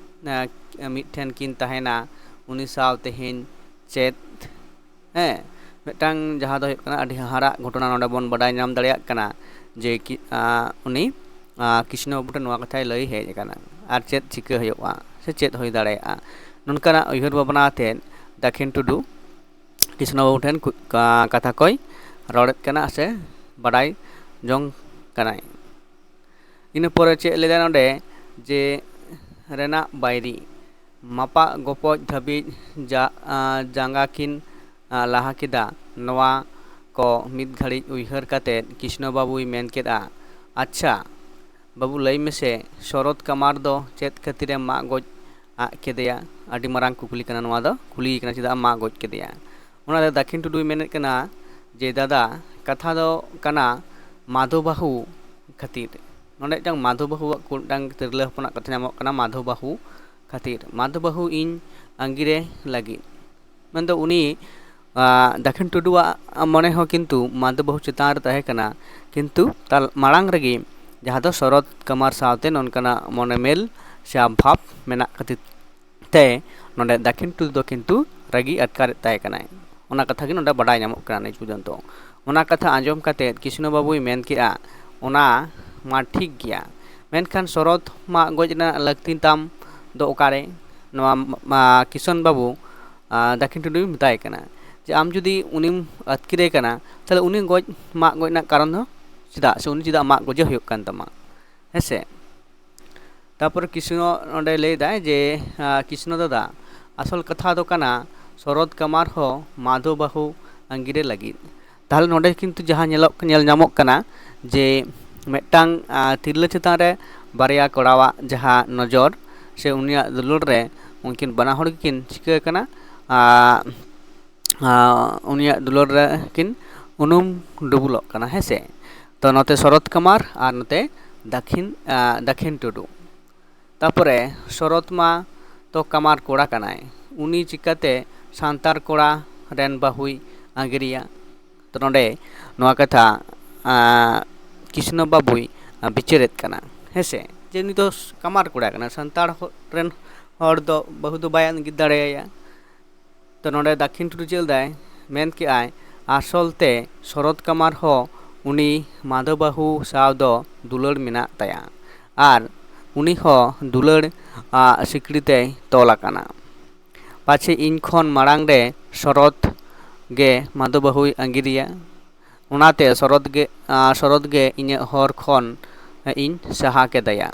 ᱟᱸ, ᱢᱤᱫ ᱴᱷᱮᱱ ᱠᱤᱱ ᱛᱟᱦᱮᱱᱟ, ᱩᱱᱤ ᱥᱟᱶ ᱛᱮᱦᱮᱧ ᱪᱮᱫ? ᱦᱮᱸ, ᱢᱤᱫᱴᱟᱝ ᱡᱟᱦᱟᱸ ᱫᱚ ᱦᱩᱭᱩᱜ ᱠᱟᱱᱟ ᱟᱹᱰᱤ ᱦᱟᱦᱟᱲᱟᱜ ᱜᱷᱚᱴᱚᱱᱟ ᱱᱚᱰᱮ ᱵᱚᱱ ᱵᱟᱰᱟᱭ ᱧᱟᱢ ᱫᱟᱲᱮᱭᱟᱜ ᱠᱟᱱᱟ ᱡᱮ ᱠᱤ, ᱟᱸ, ᱩᱱᱤ, ᱟᱸ, ᱠᱨᱤᱥᱱᱚ ᱵᱟᱹᱵᱩ ᱴᱷᱮᱱ ᱱᱚᱣᱟ ᱠᱟᱛᱷᱟᱭ ᱞᱟᱹᱭ ᱦᱮᱡ ᱟᱠᱟᱱᱟ ᱟᱨ ᱪᱮᱫ ᱪᱤᱠᱟᱹ ᱦᱩᱭᱩᱜᱼᱟ ᱥᱮ ᱪᱮᱫ ᱦᱩᱭ ᱫᱟᱲᱮᱭᱟᱜᱼᱟ᱾ ᱱᱚᱝᱠᱟᱱᱟᱜ ᱩᱭᱦᱟᱹᱨ ᱵᱷᱟᱵᱽᱱᱟ ᱟᱛᱮᱫ ᱫᱟᱹᱠᱷᱤᱱ ᱴᱩᱰᱩ ᱠᱨᱤᱥᱱᱚ ᱵᱟᱹᱵᱩ ᱴᱷᱮᱱ ᱠᱩ-, ᱠᱟ-, ᱠᱟᱛᱷᱟ ᱠᱚᱭ ᱨᱚᱲᱮᱫ ᱠᱟᱱᱟ ᱥᱮ ᱵᱟᱰᱟᱭ ᱡᱚᱝ ᱠᱟᱱᱟᱭ᱾ ᱤᱱᱟᱹ ᱯᱚᱨᱮ ᱪᱮᱫ ᱞᱟᱹᱭᱫᱟ ᱱᱚᱰᱮ ᱡᱮ ᱨᱮᱱᱟᱜ ᱵᱟᱭᱨᱤ ᱢᱟᱯᱟᱜ ᱜᱚᱯᱚᱡ ᱫᱷᱟᱹᱵᱤᱡ ᱡᱟ-, ᱟᱸ, ᱡᱟᱸᱜᱟ ᱠᱤᱱ, ᱟᱸ, ᱞᱟᱦᱟ ᱠᱮᱫᱟ᱾ ᱱᱚᱣᱟ ᱠᱚ ᱢᱤᱫ ᱜᱷᱟᱹᱲᱤᱡ ᱩᱭᱦᱟᱹᱨ ᱠᱟᱛᱮᱫ ᱠᱨᱤᱥᱱᱚ ᱵᱟᱹᱵᱩᱭ ᱢᱮᱱ ᱠᱮᱫᱼᱟ, "ᱟᱪᱪᱷᱟ ᱵᱟᱹᱵᱩ, ᱞᱟᱹᱭ ᱢᱮᱥᱮ, ᱥᱚᱨᱚᱛ ᱠᱟᱢᱟᱨ ᱫᱚ ᱪᱮᱫ ᱠᱷᱟᱹᱛᱤᱨᱮᱢ ᱢᱟᱜ ᱜᱚᱡ ᱟᱫ ᱠᱮᱫᱮᱭᱟ?" ᱟᱹᱰᱤ ᱢᱟᱨᱟᱝ ᱠᱩᱠᱞᱤ ᱠᱟᱱᱟ ᱱᱚᱣᱟ ᱫᱚ, ᱠᱩᱞᱤᱭᱮ ᱠᱟᱱᱟ ᱪᱮᱫᱟᱜ ᱮᱢ ᱢᱟᱜ ᱜᱚᱡ ᱠᱮᱫᱮᱭᱟ᱾ ᱚᱱᱟᱨᱮ ᱫᱟᱹᱠᱷᱤᱱ ᱴᱩᱰᱩᱭ ᱢᱮᱱᱮᱫ ᱠᱟᱱᱟ ᱡᱮ, ᱫᱟᱫᱟ, ᱠᱟᱛᱷᱟ ᱫᱚ ᱠᱟᱱᱟ ᱢᱟᱫᱷᱚ ᱵᱟᱹᱦᱩ ᱠᱷᱟᱹᱛᱤᱨ᱾ ᱱᱚᱰᱮ ᱢᱤᱫᱴᱟᱝ ᱢᱟᱫᱷᱚ ᱵᱟᱹᱦᱩᱣᱟᱜ ᱠᱩ-, ᱢᱤᱫᱴᱟᱝ ᱛᱤᱨᱞᱟᱹ ᱦᱚᱯᱚᱱᱟᱜ ᱠᱟᱛᱷᱟ ᱧᱟᱢᱚᱜ ᱠᱟᱱᱟ, ᱢᱟᱫᱷᱚ ᱵᱟᱹᱦᱩ ᱠᱷᱟᱹᱛᱤᱨ᱾ ᱢᱟᱫᱷᱚ ᱵᱟᱹᱦᱩ ᱤᱧ ᱟᱸᱜᱤᱨᱮ ᱞᱟᱹᱜᱤᱫ᱾ ᱢᱮᱱᱫᱚ ᱩᱱᱤ, ᱟᱸ, ᱫᱟᱹᱠᱷᱤᱱ ᱴᱩᱰᱩᱣᱟᱜ ᱢᱚᱱᱮ ᱦᱚᱸ ᱠᱤᱱᱛᱩ ᱢᱟᱫᱷᱚ ᱵᱟᱹᱦᱩ ᱪᱮᱛᱟᱱ ᱨᱮ ᱛᱟᱦᱮᱸ ᱠᱟᱱᱟ, ᱠᱤᱱᱛᱩ ᱛᱟᱞ-, ᱢᱟᱲᱟᱝ ᱨᱮᱜᱮ ᱡᱟᱦᱟᱸ ᱫᱚ ᱥᱚᱨᱚᱛ ᱠᱟᱢᱟᱨ ᱥᱟᱶᱛᱮ ᱱᱚᱝᱠᱟᱱᱟᱜ ᱢᱚᱱᱮ ᱢᱮᱞ ᱥᱮ ᱵᱷᱟᱵᱽ ᱢᱮᱱᱟᱜ ᱠᱷᱟᱹᱛᱤᱨ ᱛᱮ ᱱᱚᱰᱮ ᱫᱟᱹᱠᱷᱤᱱ ᱴᱩᱰᱩ ᱫᱚ ᱠᱤᱱᱛᱩ ᱨᱟᱹᱜᱤ ᱟᱴᱠᱟᱨᱮᱫ ᱛᱟᱦᱮᱸ ᱠᱟᱱᱟᱭ᱾ ᱚᱱᱟ ᱠᱟᱛᱷᱟ ᱜᱮ ᱱᱚᱰᱮ ᱵᱟᱰᱟᱭ ᱧᱟᱢᱚᱜ ᱠᱟᱱᱟ ᱱᱤᱛ ᱯᱚᱨᱡᱚᱱᱛᱚ᱾ ᱚᱱᱟ ᱠᱟᱛᱷᱟ ᱟᱸᱡᱚᱢ ᱠᱟᱛᱮᱫ ᱠᱨᱤᱥᱱᱚ ᱵᱟᱹᱵᱩᱭ ᱢᱮᱱ ᱠᱮᱜᱼᱟ, "ᱚᱱᱟ ᱢᱟ ᱴᱷᱤᱠ ᱜᱮᱭᱟ, ᱢᱮᱱᱠᱷᱟᱱ ᱥᱚᱨᱚᱛ ᱢᱟᱜ ᱜᱚᱡ ᱨᱮᱱᱟᱜ ᱞᱟᱹᱠᱛᱤ ᱛᱟᱢ ᱫᱚ ᱚᱠᱟᱨᱮ?" ᱱᱚᱣᱟ, ᱢᱟ, ᱠᱤᱥᱚᱱ ᱵᱟᱹᱵᱩ, ᱟᱸ, ᱫᱟᱹᱠᱷᱤᱱ ᱴᱩᱰᱩᱭ ᱢᱮᱛᱟᱭ ᱠᱟᱱᱟ ᱡᱮ, "ᱟᱢ ᱡᱩᱫᱤ ᱩᱱᱤᱢ ᱟᱹᱛᱠᱤᱨᱮ ᱠᱟᱱᱟ, ᱛᱟᱦᱞᱮ ᱩᱱᱤ ᱜᱚᱡ, ᱢᱟᱜ ᱜᱚᱡ ᱨᱮᱱᱟᱜ ᱠᱟᱨᱚᱱ ᱫᱚ ᱪᱮᱫᱟᱜ ᱥᱮ ᱩᱱᱤ ᱪᱮᱫᱟᱜ ᱢᱟᱜ ᱜᱚᱡᱮ ᱦᱩᱭᱩᱜ ᱠᱟᱱ ᱛᱟᱢᱟ? ᱦᱮᱸᱥᱮ? ᱛᱟᱯᱚᱨᱮ ᱠᱨᱤᱥᱱᱚ ᱱᱚᱰᱮ ᱞᱟᱹᱭᱫᱟᱭ ᱡᱮ, ᱟᱸ, ᱠᱨᱤᱥᱱᱚ ᱫᱟᱫᱟ, ᱟᱥᱚᱞ ᱠᱟᱛᱷᱟ ᱫᱚ ᱠᱟᱱᱟ, ᱥᱚᱨᱚᱛ ᱠᱟᱢᱟᱨ ᱦᱚᱸ ᱢᱟᱫᱷᱚ ᱵᱟᱹᱦᱩ ᱟᱸᱜᱤᱨᱮ ᱞᱟᱹᱜᱤᱫ᱾ ᱛᱟᱦᱞᱮ ᱱᱚᱰᱮ ᱠᱤᱱᱛᱩ ᱡᱟᱦᱟᱸ ᱧᱮᱞᱚᱜ, ᱧᱮᱞ ᱧᱟᱢᱚᱜ ᱠᱟᱱᱟ ᱡᱮ ᱢᱤᱫᱴᱟᱝ, ᱟᱸ, ᱛᱤᱨᱞᱟᱹ ᱪᱮᱛᱟᱱ ᱨᱮ ᱵᱟᱨᱭᱟ ᱠᱚᱲᱟᱣᱟᱜ ᱡᱟᱦᱟᱸ ᱱᱚᱡᱚᱨ ᱥᱮ ᱩᱱᱤᱭᱟᱜ ᱫᱩᱞᱟᱹᱲ ᱨᱮ ᱩᱱᱠᱤᱱ ᱵᱟᱱᱟ ᱦᱚᱲ ᱜᱮᱠᱤᱱ ᱪᱤᱠᱟᱹ ᱠᱟᱱᱟ, ᱟᱸ, ᱟᱸ, ᱩᱱᱤᱭᱟᱜ ᱫᱩᱞᱟᱹᱲ ᱨᱮ ᱠᱤᱱ ᱩᱱᱩᱢ ᱰᱩᱵᱩᱞᱚᱜ ᱠᱟᱱᱟ, ᱦᱮᱸ ᱥᱮ? ᱛᱚ ᱱᱚᱛᱮ ᱥᱚᱨᱚᱛ ᱠᱟᱢᱟᱨ ᱟᱨ ᱱᱚᱛᱮ ᱫᱟᱠᱷᱤᱱ, ᱟᱸ, ᱫᱟᱠᱷᱤᱱ ᱴᱩᱰᱩ᱾ ᱛᱟᱯᱚᱨᱮ ᱥᱚᱨᱚᱛ ᱢᱟ ᱛᱚ ᱠᱟᱢᱟᱨ ᱠᱚᱲᱟ ᱠᱟᱱᱟᱭ, ᱩᱱᱤ ᱪᱤᱠᱟᱹᱛᱮ ᱥᱟᱱᱛᱟᱲ ᱠᱚᱲᱟ ᱨᱮᱱ ᱵᱟᱹᱦᱩᱭ ᱟᱸᱜᱤᱨᱮᱭᱟ? ᱛᱚ ᱱᱚᱰᱮ ᱱᱚᱣᱟ ᱠᱟᱛᱷᱟ, ᱟᱸ, ᱠᱨᱤᱥᱱᱚ ᱵᱟᱹᱵᱩᱭ, ᱟᱸ, ᱵᱤᱪᱟᱹᱨᱮᱫ ᱠᱟᱱᱟ, ᱦᱮᱸ ᱥᱮ? ᱡᱮ ᱩᱱᱤ ᱫᱚ ᱠᱟᱢᱟᱨ ᱠᱚᱲᱟ ᱠᱟᱱᱟᱭ, ᱥᱟᱱᱛᱟᱲ ᱦᱚ-, ᱨᱮᱱ ᱦᱚᱲ ᱫᱚ ᱵᱟᱹᱦᱩ ᱫᱚ ᱵᱟᱭ ᱟᱸᱜᱤᱨ ᱫᱟᱲᱮᱭᱟᱭᱟ᱾ ᱛᱚ ᱱᱚᱰᱮ ᱫᱟᱠᱷᱤᱱ ᱴᱩᱰᱩ ᱪᱮᱫ ᱞᱮᱫᱟᱭ? ᱢᱮᱱ ᱠᱮᱜᱼᱟᱭ, ᱟᱥᱚᱞ ᱛᱮ ᱥᱚᱨᱚᱛ ᱠᱟᱢᱟᱨ ᱦᱚᱸ ᱩᱱᱤ ᱢᱟᱫᱷᱚ ᱵᱟᱹᱦᱩ ᱥᱟᱶ ᱫᱚ ᱫᱩᱞᱟᱹᱲ ᱢᱮᱱᱟᱜ ᱛᱟᱭᱟ ᱟᱨ ᱩᱱᱤ ᱦᱚᱸ ᱫᱩᱞᱟᱹᱲ, ᱟᱜ, ᱥᱤᱠᱲᱤ ᱛᱮᱭ ᱛᱚᱞ ᱟᱠᱟᱱᱟ᱾ ᱯᱟᱪᱷᱮ ᱤᱧ ᱠᱷᱚᱱ ᱢᱟᱲᱟᱝ ᱨᱮ ᱥᱚᱨᱚᱛ ᱜᱮ ᱢᱟᱫᱷᱚ ᱵᱟᱹᱦᱩᱭ ᱟᱸᱜᱤᱨᱮᱭᱟ᱾ ᱚᱱᱟᱛᱮ ᱥᱚᱨᱚᱛ ᱜᱮ, ᱟᱸ, ᱥᱚᱨᱚᱛ ᱜᱮ ᱤᱧᱟᱹᱜ ᱦᱚᱨ ᱠᱷᱚᱱ ᱤᱧ ᱥᱟᱦᱟ ᱠᱮᱫᱮᱭᱟ᱾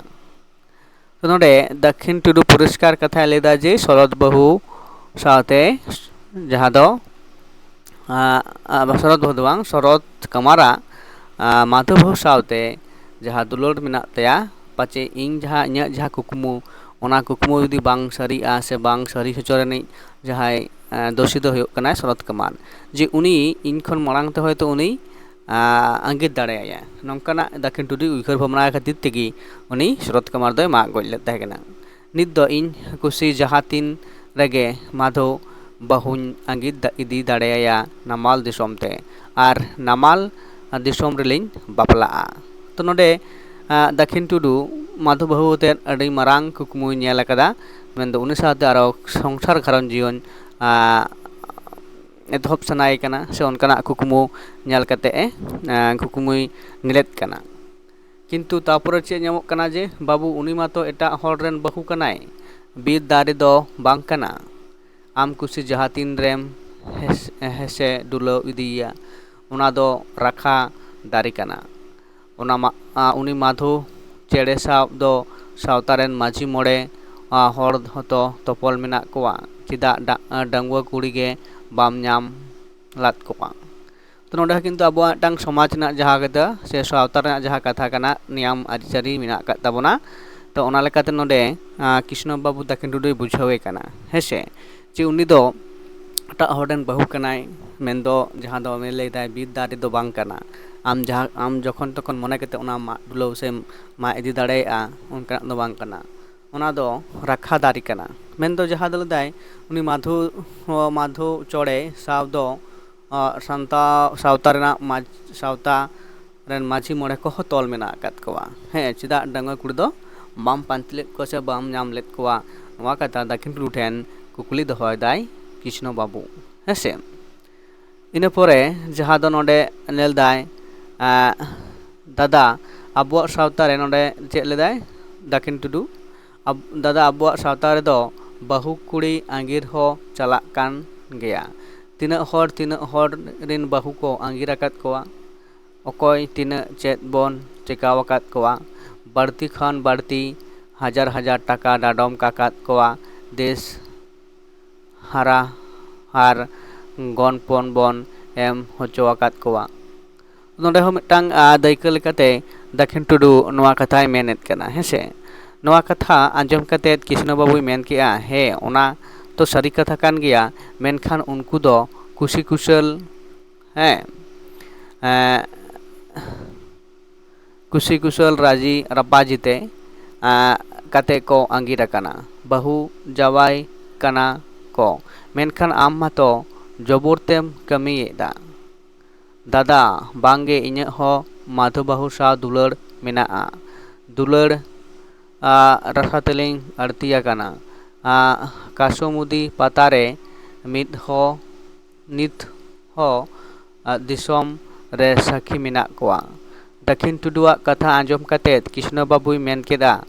ᱛᱚ ᱱᱚᱰᱮ ᱫᱟᱹᱠᱷᱤᱱ ᱴᱩᱰᱩ ᱯᱚᱨᱤᱥᱠᱟᱨ ᱠᱟᱛᱷᱟᱭ ᱞᱟᱹᱭᱫᱟ ᱡᱮ ᱥᱚᱨᱚᱛ ᱵᱟᱹᱦᱩ ᱥᱟᱶᱛᱮ, ᱡᱟᱦᱟᱸ ᱫᱚ, ᱟᱸ, ᱟᱸ, ᱥᱚᱨᱚᱛ ᱵᱟᱹᱦᱩ ᱫᱚ ᱵᱟᱝ, ᱥᱚᱨᱚᱛ ᱠᱟᱢᱟᱨᱟᱜ, ᱟᱸ, ᱢᱟᱫᱷᱚ ᱵᱟᱹᱦᱩ ᱥᱟᱶᱛᱮ ᱡᱟᱦᱟᱸ ᱫᱩᱞᱟᱹᱲ ᱢᱮᱱᱟᱜ ᱛᱟᱭᱟ, ᱯᱟᱪᱮ ᱤᱧ ᱡᱟᱦᱟᱸ ᱤᱧᱟᱹᱜ ᱡᱟᱦᱟᱸ ᱠᱩᱠᱢᱩ, ᱚᱱᱟ ᱠᱩᱠᱢᱩ ᱡᱩᱫᱤ ᱵᱟᱝ ᱥᱟᱹᱨᱤᱜᱼᱟ ᱥᱮ ᱵᱟᱝ ᱥᱟᱹᱨᱤ ᱦᱚᱪᱚ ᱨᱤᱱᱤᱡ ᱡᱟᱦᱟᱸᱭ, ᱮᱸ, ᱫᱳᱥᱤ ᱫᱚ ᱦᱩᱭᱩᱜ ᱠᱟᱱᱟᱭ ᱥᱚᱨᱚᱛ ᱠᱟᱢᱟᱨ, ᱡᱮ ᱩᱱᱤ ᱤᱧ ᱠᱷᱚᱱ ᱢᱟᱲᱟᱝ ᱛᱮ ᱦᱚᱭᱛᱳ ᱩᱱᱤ, ᱟᱸ, ᱟᱸᱜᱤᱨ ᱫᱟᱲᱮᱭᱟᱭᱟ᱾ ᱱᱚᱝᱠᱟᱱᱟᱜ ᱫᱟᱹᱠᱷᱤᱱ ᱴᱩᱰᱩ ᱩᱭᱦᱟᱹᱨ ᱵᱷᱟᱵᱽᱱᱟ ᱠᱷᱟᱹᱛᱤᱨ ᱛᱮᱜᱮ ᱩᱱᱤ ᱥᱚᱨᱚᱛ ᱠᱟᱢᱟᱨ ᱫᱚᱭ ᱢᱟᱜ ᱜᱚᱡ ᱞᱮᱫ ᱛᱟᱦᱮᱸ ᱠᱟᱱᱟ᱾ ᱱᱤᱛ ᱫᱚ ᱤᱧ ᱠᱩᱥᱤ ᱡᱟᱦᱟᱸ ᱛᱤᱱ ᱨᱮᱜᱮ ᱢᱟᱫᱷᱚ ᱵᱟᱹᱦᱩᱧ ᱟᱸᱜᱤᱨ ᱫᱟ-, ᱤᱫᱤ ᱫᱟᱲᱮᱭᱟᱭᱟ ᱱᱟᱢᱟᱞ ᱫᱤᱥᱚᱢ ᱛᱮ, ᱟᱨ ᱱᱟᱢᱟᱞ ᱫᱤᱥᱚᱢ ᱨᱮᱞᱤᱧ ᱵᱟᱯᱞᱟᱜᱼᱟ᱾ ᱛᱚ ᱱᱚᱰᱮ, ᱟᱸ, ᱫᱟᱹᱠᱷᱤᱱ ᱴᱩᱰᱩ ᱢᱟᱫᱷᱚ ᱵᱟᱹᱦᱩ ᱟᱛᱮᱫ ᱟᱹᱰᱤ ᱢᱟᱨᱟᱝ ᱠᱩᱠᱢᱩᱭ ᱧᱮᱞ ᱟᱠᱟᱫᱟ, ᱢᱮᱱᱫᱚ ᱩᱱᱤ ᱥᱟᱶᱛᱮ ᱟᱨᱚ ᱥᱚᱝᱥᱟᱨ ᱜᱷᱟᱨᱚᱸᱡᱽ ᱡᱤᱭᱚᱱ, ᱟᱸ, ᱮᱛᱚᱦᱚᱵ ᱥᱟᱱᱟᱭᱮ ᱠᱟᱱᱟ, ᱥᱮ ᱚᱱᱠᱟᱱᱟᱜ ᱠᱩᱠᱢᱩ ᱧᱮᱞ ᱠᱟᱛᱮ ᱮ, ᱮᱸ, ᱠᱩᱠᱢᱩᱭ ᱧᱮᱞᱮᱫ ᱠᱟᱱᱟ᱾ ᱠᱤᱱᱛᱩ ᱛᱟᱨᱯᱚᱨᱮ ᱪᱮᱫ ᱧᱟᱢᱚᱜ ᱠᱟᱱᱟ ᱡᱮ ᱵᱟᱹᱵᱩ ᱩᱱᱤ ᱢᱟᱛᱚ ᱮᱴᱟᱜ ᱦᱚᱲ ᱨᱮᱱ ᱵᱟᱹᱦᱩ ᱠᱟᱱᱟᱭ, ᱵᱤᱨ ᱫᱟᱨᱮ ᱫᱚ ᱵᱟᱝ ᱠᱟᱱᱟ᱾ ᱟᱢ ᱠᱩᱥᱤ ᱡᱟᱦᱟᱸ ᱛᱤᱱ ᱨᱮᱢ ᱦᱮᱥ-, ᱦᱮᱸᱥᱮ ᱰᱩᱞᱟᱹᱣ ᱤᱫᱤᱭᱮᱭᱟ, ᱚᱱᱟ ᱫᱚ ᱨᱟᱠᱷᱟ ᱫᱟᱨᱮ ᱠᱟᱱᱟ᱾ ᱚᱱᱟ ᱢᱟ-, ᱟ, ᱩᱱᱤ ᱢᱟᱫᱷᱩ ᱪᱮᱬᱮ ᱥᱟᱶ ᱫᱚ ᱥᱟᱶᱛᱟ ᱨᱮᱱ ᱢᱟᱹᱡᱷᱤ ᱢᱚᱬᱮ, ᱟ, ᱦᱚᱲ ᱦᱚᱸᱛᱚ ᱛᱚᱯᱚᱞ ᱢᱮᱱᱟᱜ ᱠᱚᱣᱟ, ᱪᱮᱫᱟᱜ ᱰᱟ-, ᱟ, ᱰᱟᱺᱜᱩᱣᱟᱹ ᱠᱩᱲᱤ ᱜᱮ ᱵᱟᱢ ᱧᱟᱢ ᱞᱟᱫ ᱠᱚᱣᱟ? ᱛᱚ ᱱᱚᱰᱮ ᱦᱚᱸ ᱠᱤᱱᱛᱩ ᱟᱵᱚᱣᱟᱜ ᱢᱤᱫᱴᱟᱝ ᱥᱚᱢᱟᱡᱽ ᱨᱮᱱᱟᱜ ᱡᱟᱦᱟᱸ ᱠᱟᱛᱷᱟ ᱥᱮ ᱥᱟᱶᱛᱟ ᱨᱮᱱᱟᱜ ᱡᱟᱦᱟᱸ ᱠᱟᱛᱷᱟ ᱠᱟᱱᱟ, ᱱᱤᱭᱚᱢ ᱟᱹᱨᱤᱪᱟᱹᱞᱤ ᱢᱮᱱᱟᱜ ᱟᱠᱟᱫ ᱛᱟᱵᱚᱱᱟ᱾ ᱛᱚ ᱚᱱᱟ ᱞᱮᱠᱟᱛᱮ ᱱᱚᱰᱮ, ᱟ, ᱠᱨᱤᱥᱱᱚ ᱵᱟᱹᱵᱩ ᱫᱟᱹᱠᱷᱤᱱ ᱴᱩᱰᱩᱭ ᱵᱩᱡᱷᱟᱹᱣᱮ ᱠᱟᱱᱟ, ᱦᱮᱸ ᱥᱮ, ᱡᱮ ᱩᱱᱤ ᱫᱚ ᱮᱴᱟᱜ ᱦᱚᱲ ᱨᱮᱱ ᱵᱟᱹᱦᱩ ᱠᱟᱱᱟᱭ, ᱢᱮᱱᱫᱚ ᱡᱟᱦᱟᱸ ᱫᱚ ᱩᱱᱤ ᱞᱟᱹᱭᱫᱟᱭ ᱵᱤᱨ ᱫᱟᱨᱮ ᱫᱚ ᱵᱟᱝ ᱠᱟᱱᱟ᱾ ᱟᱢ ᱡᱟᱦᱟᱸ, ᱟᱢ ᱡᱚᱠᱷᱚᱱ ᱛᱚᱠᱷᱚᱱ ᱢᱚᱱᱮ ᱠᱟᱛᱮ ᱚᱱᱟ ᱢᱟᱜ ᱰᱩᱞᱟᱹᱣ ᱥᱮᱢ ᱢᱟᱜ ᱤᱫᱤ ᱫᱟᱲᱮᱭᱟᱜᱼᱟ, ᱚᱱᱠᱟᱱᱟᱜ ᱫᱚ ᱵᱟᱝ ᱠᱟᱱᱟ᱾ ᱚᱱᱟ ᱫᱚ ᱨᱟᱠᱷᱟ ᱫᱟᱨᱮ ᱠᱟᱱᱟ᱾ ᱢᱮᱱᱫᱚ ᱡᱟᱦᱟᱸ ᱫᱚ ᱞᱟᱹᱭᱫᱟᱭ ᱩᱱᱤ ᱢᱟᱫᱷᱩ, ᱢᱟᱫᱷᱩ ᱪᱚᱬᱮ ᱥᱟᱶ ᱫᱚ, ᱟ, ᱥᱟᱱᱛᱟ-, ᱥᱟᱶᱛᱟ ᱨᱮᱱᱟᱜ ᱢᱟᱡᱽ-, ᱥᱟᱶᱛᱟ ᱨᱮᱱ ᱢᱟᱹᱡᱷᱤ ᱢᱚᱬᱮ ᱠᱚᱦᱚᱸ ᱛᱚᱞ ᱢᱮᱱᱟᱜ ᱟᱠᱟᱫ ᱠᱚᱣᱟ᱾ ᱦᱮᱸ, ᱪᱮᱫᱟᱜ ᱰᱟᱺᱜᱩᱣᱟᱹ ᱠᱩᱲᱤ ᱫᱚ ᱵᱟᱢ ᱯᱟᱱᱛᱮ ᱞᱮᱫ ᱠᱚᱣᱟ ᱥᱮ ᱵᱟᱢ ᱧᱟᱢ ᱞᱮᱫ ᱠᱚᱣᱟ? ᱱᱚᱣᱟ ᱠᱟᱛᱷᱟ ᱫᱟᱹᱠᱷᱤᱱ ᱴᱩᱰᱩ ᱴᱷᱮᱱ ᱠᱩᱠᱞᱤ ᱫᱚᱦᱚᱭᱮᱫᱟᱭ ᱠᱨᱤᱥᱱᱚ ᱵᱟᱹᱵᱩ᱾ ᱦᱮᱸ ᱥᱮ? ᱤᱱᱟᱹ ᱯᱚᱨᱮ ᱡᱟᱦᱟᱸ ᱫᱚ ᱱᱚᱰᱮ ᱧᱮᱞ ᱫᱟᱭ, ᱟᱸ, ᱫᱟᱫᱟ, ᱟᱵᱚᱣᱟᱜ ᱥᱟᱶᱛᱟ ᱨᱮ ᱱᱚᱰᱮ ᱪᱮᱫ ᱞᱮᱫᱟᱭ ᱫᱟᱹᱠᱷᱤᱱ ᱴᱩᱰᱩ? ᱟᱵ-, ᱫᱟᱫᱟ, ᱟᱵᱚᱣᱟᱜ ᱥᱟᱶᱛᱟ ᱨᱮᱫᱚ ᱵᱟᱹᱦᱩ ᱠᱩᱲᱤ ᱟᱸᱜᱤᱨ ᱦᱚᱸ ᱪᱟᱞᱟᱜ ᱠᱟᱱ ᱜᱮᱭᱟ᱾ ᱛᱤᱱᱟᱹᱜ ᱦᱚᱲ, ᱛᱤᱱᱟᱹᱜ ᱦᱚᱲ ᱨᱤᱱ ᱵᱟᱹᱦᱩ ᱠᱚ ᱟᱸᱜᱤᱨ ᱟᱠᱟᱫ ᱠᱚᱣᱟ? ᱚᱠᱚᱭ ᱛᱤᱱᱟᱹᱜ ᱪᱮᱫ ᱵᱚᱱ ᱪᱮᱠᱟᱣ ᱟᱠᱟᱫ ᱠᱚᱣᱟ? ᱵᱟᱹᱲᱛᱤ ᱠᱷᱚᱱ ᱵᱟᱹᱲᱛᱤ ᱦᱟᱡᱟᱨ ᱦᱟᱡᱟᱨ ᱴᱟᱠᱟ ᱰᱟᱰᱚᱢ ᱠᱟᱠᱟᱫ ᱠᱚᱣᱟ᱾ ᱫᱮᱥ ᱦᱟᱨᱟ ᱟᱨ ᱜᱚᱱᱯᱚᱱ ᱵᱚᱱ ᱮᱢ ᱦᱚᱪᱚ ᱟᱠᱟᱫ ᱠᱚᱣᱟ᱾ ᱱᱚᱰᱮ ᱦᱚᱸ ᱢᱤᱫᱴᱟᱝ, ᱟ, ᱫᱟᱹᱭᱠᱟᱹ ᱞᱮᱠᱟᱛᱮ ᱫᱟᱹᱠᱷᱤᱱ ᱴᱩᱰᱩ ᱱᱚᱣᱟ ᱠᱟᱛᱷᱟᱭ ᱢᱮᱱᱮᱫ ᱠᱟᱱᱟ, ᱦᱮᱸ ᱥᱮ? ᱱᱚᱣᱟ ᱠᱟᱛᱷᱟ ᱟᱸᱡᱚᱢ ᱠᱟᱛᱮ ᱠᱨᱤᱥᱱᱚ ᱵᱟᱹᱵᱩᱭ ᱢᱮᱱ ᱠᱮᱜᱼᱟ, ᱦᱮᱸ, ᱚᱱᱟ ᱛᱚ ᱥᱟᱹᱨᱤ ᱠᱟᱛᱷᱟ ᱠᱟᱱ ᱜᱮᱭᱟ, ᱢᱮᱱᱠᱷᱟᱱ ᱩᱱᱠᱩ ᱫᱚ ᱠᱩᱥᱤ ᱠᱩᱥᱟᱹᱞ, ᱦᱮᱸ, ᱮᱸ, ᱠᱩᱥᱤ ᱠᱩᱥᱟᱹᱞ ᱨᱟᱹᱡᱤ ᱨᱟᱯᱟᱡᱤ ᱛᱮ, ᱟᱸ, ᱠᱟᱛᱮ ᱠᱚ ᱟᱸᱜᱤᱨ ᱟᱠᱟᱱᱟ, ᱵᱟᱹᱦᱩ ᱡᱟᱶᱟᱭ ᱠᱟᱱᱟ ᱠᱚ, ᱢᱮᱱᱠᱷᱟᱱ ᱟᱢ ᱢᱟᱛᱚ ᱡᱚᱵᱚᱨ ᱛᱮᱢ ᱠᱟᱹᱢᱤᱭᱮᱫᱟ᱾ ᱫᱟᱫᱟ, ᱵᱟᱝᱜᱮ, ᱤᱧᱟᱹᱜ ᱦᱚᱸ ᱢᱟᱫᱷᱩ ᱵᱟᱹᱦᱩ ᱥᱟᱶ ᱫᱩᱞᱟᱹᱲ ᱢᱮᱱᱟᱜᱼᱟ᱾ ᱫᱩᱞᱟᱹᱲ, ᱟ, ᱨᱟᱥᱟ ᱛᱮᱞᱤᱧ ᱟᱹᱲᱛᱤ ᱟᱠᱟᱱᱟ᱾ ᱟ, ᱠᱟᱥᱩᱢᱩᱫᱤ ᱯᱟᱛᱟ ᱨᱮ ᱢᱤᱫ ᱦᱚᱸ ᱱᱤᱛ ᱦᱚᱸ, ᱟ, ᱫᱤᱥᱚᱢ ᱨᱮ ᱥᱟᱹᱠᱷᱤ ᱢᱮᱱᱟᱜ ᱠᱚᱣᱟ᱾ ᱫᱟᱹᱠᱷᱤᱱ ᱴᱩᱰᱩᱣᱟᱜ ᱠᱟᱛᱷᱟ ᱟᱸᱡᱚᱢ ᱠᱟᱛᱮ ᱠᱨᱤᱥᱱᱚ ᱵᱟᱹᱵᱩᱭ ᱢᱮᱱ ᱠᱮᱫᱟ,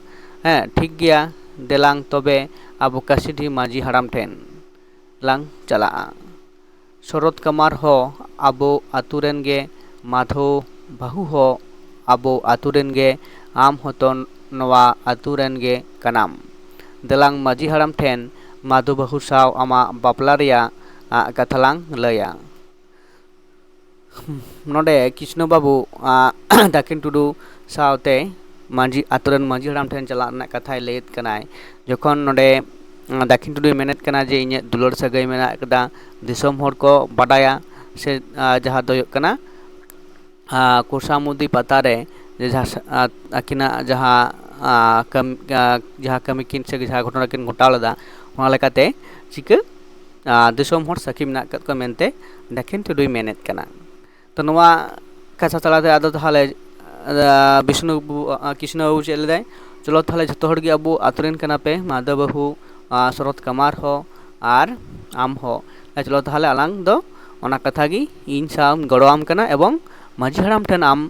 ᱦᱮᱸ, ᱴᱷᱤᱠ ᱜᱮᱭᱟ, ᱫᱮᱞᱟᱝ ᱛᱚᱵᱮ ᱟᱵᱚ ᱠᱟᱥᱤᱰᱤ ᱢᱟᱹᱡᱷᱤ ᱦᱟᱲᱟᱢ ᱴᱷᱮᱱ ᱞᱟᱝ ᱪᱟᱞᱟᱜᱼᱟ᱾ ᱥᱚᱨᱚᱛ ᱠᱟᱢᱟᱨ ᱦᱚᱸ ᱟᱵᱚ ᱟᱛᱳ ᱨᱮᱱ ᱜᱮ, ᱢᱟᱫᱷᱚ ᱵᱟᱹᱦᱩ ᱦᱚᱸ ᱟᱵᱚ ᱟᱛᱳ ᱨᱮᱱ ᱜᱮ, ᱟᱢ ᱦᱚᱸᱛᱚ ᱱᱚᱣᱟ ᱟᱛᱳ ᱨᱮᱱ ᱜᱮ ᱠᱟᱱᱟᱢ᱾ ᱫᱮᱞᱟᱝ ᱢᱟᱹᱡᱷᱤ ᱦᱟᱲᱟᱢ ᱴᱷᱮᱱ ᱢᱟᱫᱷᱩ ᱵᱟᱹᱦᱩ ᱥᱟᱶ ᱟᱢᱟᱜ ᱵᱟᱯᱞᱟ ᱨᱮᱭᱟᱜ, ᱟ, ᱠᱟᱛᱷᱟ ᱞᱟᱝ ᱞᱟᱹᱭᱟ᱾ ᱱᱚᱰᱮ ᱠᱨᱤᱥᱱᱚ ᱵᱟᱹᱵᱩ, ᱟ, ᱫᱟᱹᱠᱷᱤᱱ ᱴᱩᱰᱩ ᱥᱟᱶᱛᱮ ᱢᱟᱹᱡᱷᱤ, ᱟᱛᱳ ᱨᱮᱱ ᱢᱟᱹᱡᱷᱤ ᱦᱟᱲᱟᱢ ᱴᱷᱮᱱ ᱪᱟᱞᱟᱜ ᱨᱮᱱᱟᱜ ᱠᱟᱛᱷᱟᱭ ᱞᱟᱹᱭᱮᱫ ᱠᱟᱱᱟᱭ᱾ ᱡᱚᱠᱷᱚᱱ ᱱᱚᱰᱮ, ᱟ, ᱫᱟᱹᱠᱷᱤᱱ ᱴᱩᱰᱩᱭ ᱢᱮᱱᱮᱫ ᱠᱟᱱᱟ ᱡᱮ ᱤᱧᱟᱹᱜ ᱫᱩᱞᱟᱹᱲ ᱥᱟᱹᱜᱟᱹᱭ ᱢᱮᱱᱟᱜ ᱠᱟᱫᱟ, ᱫᱤᱥᱚᱢ ᱦᱚᱲ ᱠᱚ ᱵᱟᱰᱟᱭᱟ, ᱥᱮ, ᱟ, ᱡᱟᱦᱟᱸ ᱫᱚ ᱦᱩᱭᱩᱜ ᱠᱟᱱᱟ, ᱟ, ᱠᱚᱥᱟᱢᱩᱫᱤ ᱯᱟᱛᱟ ᱨᱮ ᱡᱮ ᱡᱟᱦᱟᱸ ᱥᱟ-, ᱟ, ᱟᱹᱠᱤᱱᱟᱜ ᱡᱟᱦᱟᱸ, ᱟ, ᱠᱟᱹᱢ-, ᱟ, ᱡᱟᱦᱟᱸ ᱠᱟᱹᱢᱤ ᱠᱤᱱ ᱥᱮ ᱡᱟᱦᱟᱸ ᱜᱷᱚᱴᱚᱱᱟ ᱠᱤᱱ ᱜᱷᱚᱴᱟᱣ ᱞᱮᱫᱟ, ᱚᱱᱟ ᱞᱮᱠᱟᱛᱮ ᱪᱤᱠᱟᱹ, ᱟ, ᱫᱤᱥᱚᱢ ᱦᱚᱲ ᱥᱟᱹᱠᱷᱤ ᱢᱮᱱᱟᱜ ᱟᱠᱟᱫ ᱠᱚᱣᱟ ᱢᱮᱱᱛᱮ ᱫᱟᱹᱠᱷᱤᱱ ᱴᱩᱰᱩᱭ ᱢᱮᱱᱮᱫ ᱠᱟᱱᱟ᱾ ᱛᱚ, ᱱᱚᱣᱟ ᱠᱟᱛᱷᱟ ᱛᱟᱞᱟᱛᱮ ᱟᱫᱚ ᱛᱟᱦᱚᱞᱮ, ᱟ, ᱵᱤᱥᱱᱩ ᱵᱟᱹᱵᱩ, ᱟ, ᱠᱨᱤᱥᱱᱚ ᱵᱟᱹᱵᱩ ᱪᱮᱫ ᱞᱮᱫᱟᱭ? ᱪᱚᱞᱚ ᱛᱟᱦᱚᱞᱮ ᱡᱷᱚᱛᱚ ᱦᱚᱲ ᱜᱮ ᱟᱵᱚ ᱟᱛᱳ ᱨᱮᱱ ᱠᱟᱱᱟ ᱯᱮ, ᱢᱟᱫᱷᱚ ᱵᱟᱹᱦᱩ, ᱟ, ᱥᱚᱨᱚᱛ ᱠᱟᱢᱟᱨ ᱦᱚᱸ ᱟᱨ ᱟᱢ ᱦᱚᱸ᱾ ᱪᱚᱞᱚ ᱛᱟᱦᱚᱞᱮ ᱟᱞᱟᱝ ᱫᱚ ᱚᱱᱟ ᱠᱟᱛᱷᱟ ᱜᱮ ᱤᱧ ᱥᱟᱶ ᱜᱚᱲᱚᱣᱟᱢ ᱠᱟᱱᱟ ᱮᱵᱚᱝ ᱢᱟᱹᱡᱷᱤ ᱦᱟᱲᱟᱢ ᱴᱷᱮᱱ ᱟᱢ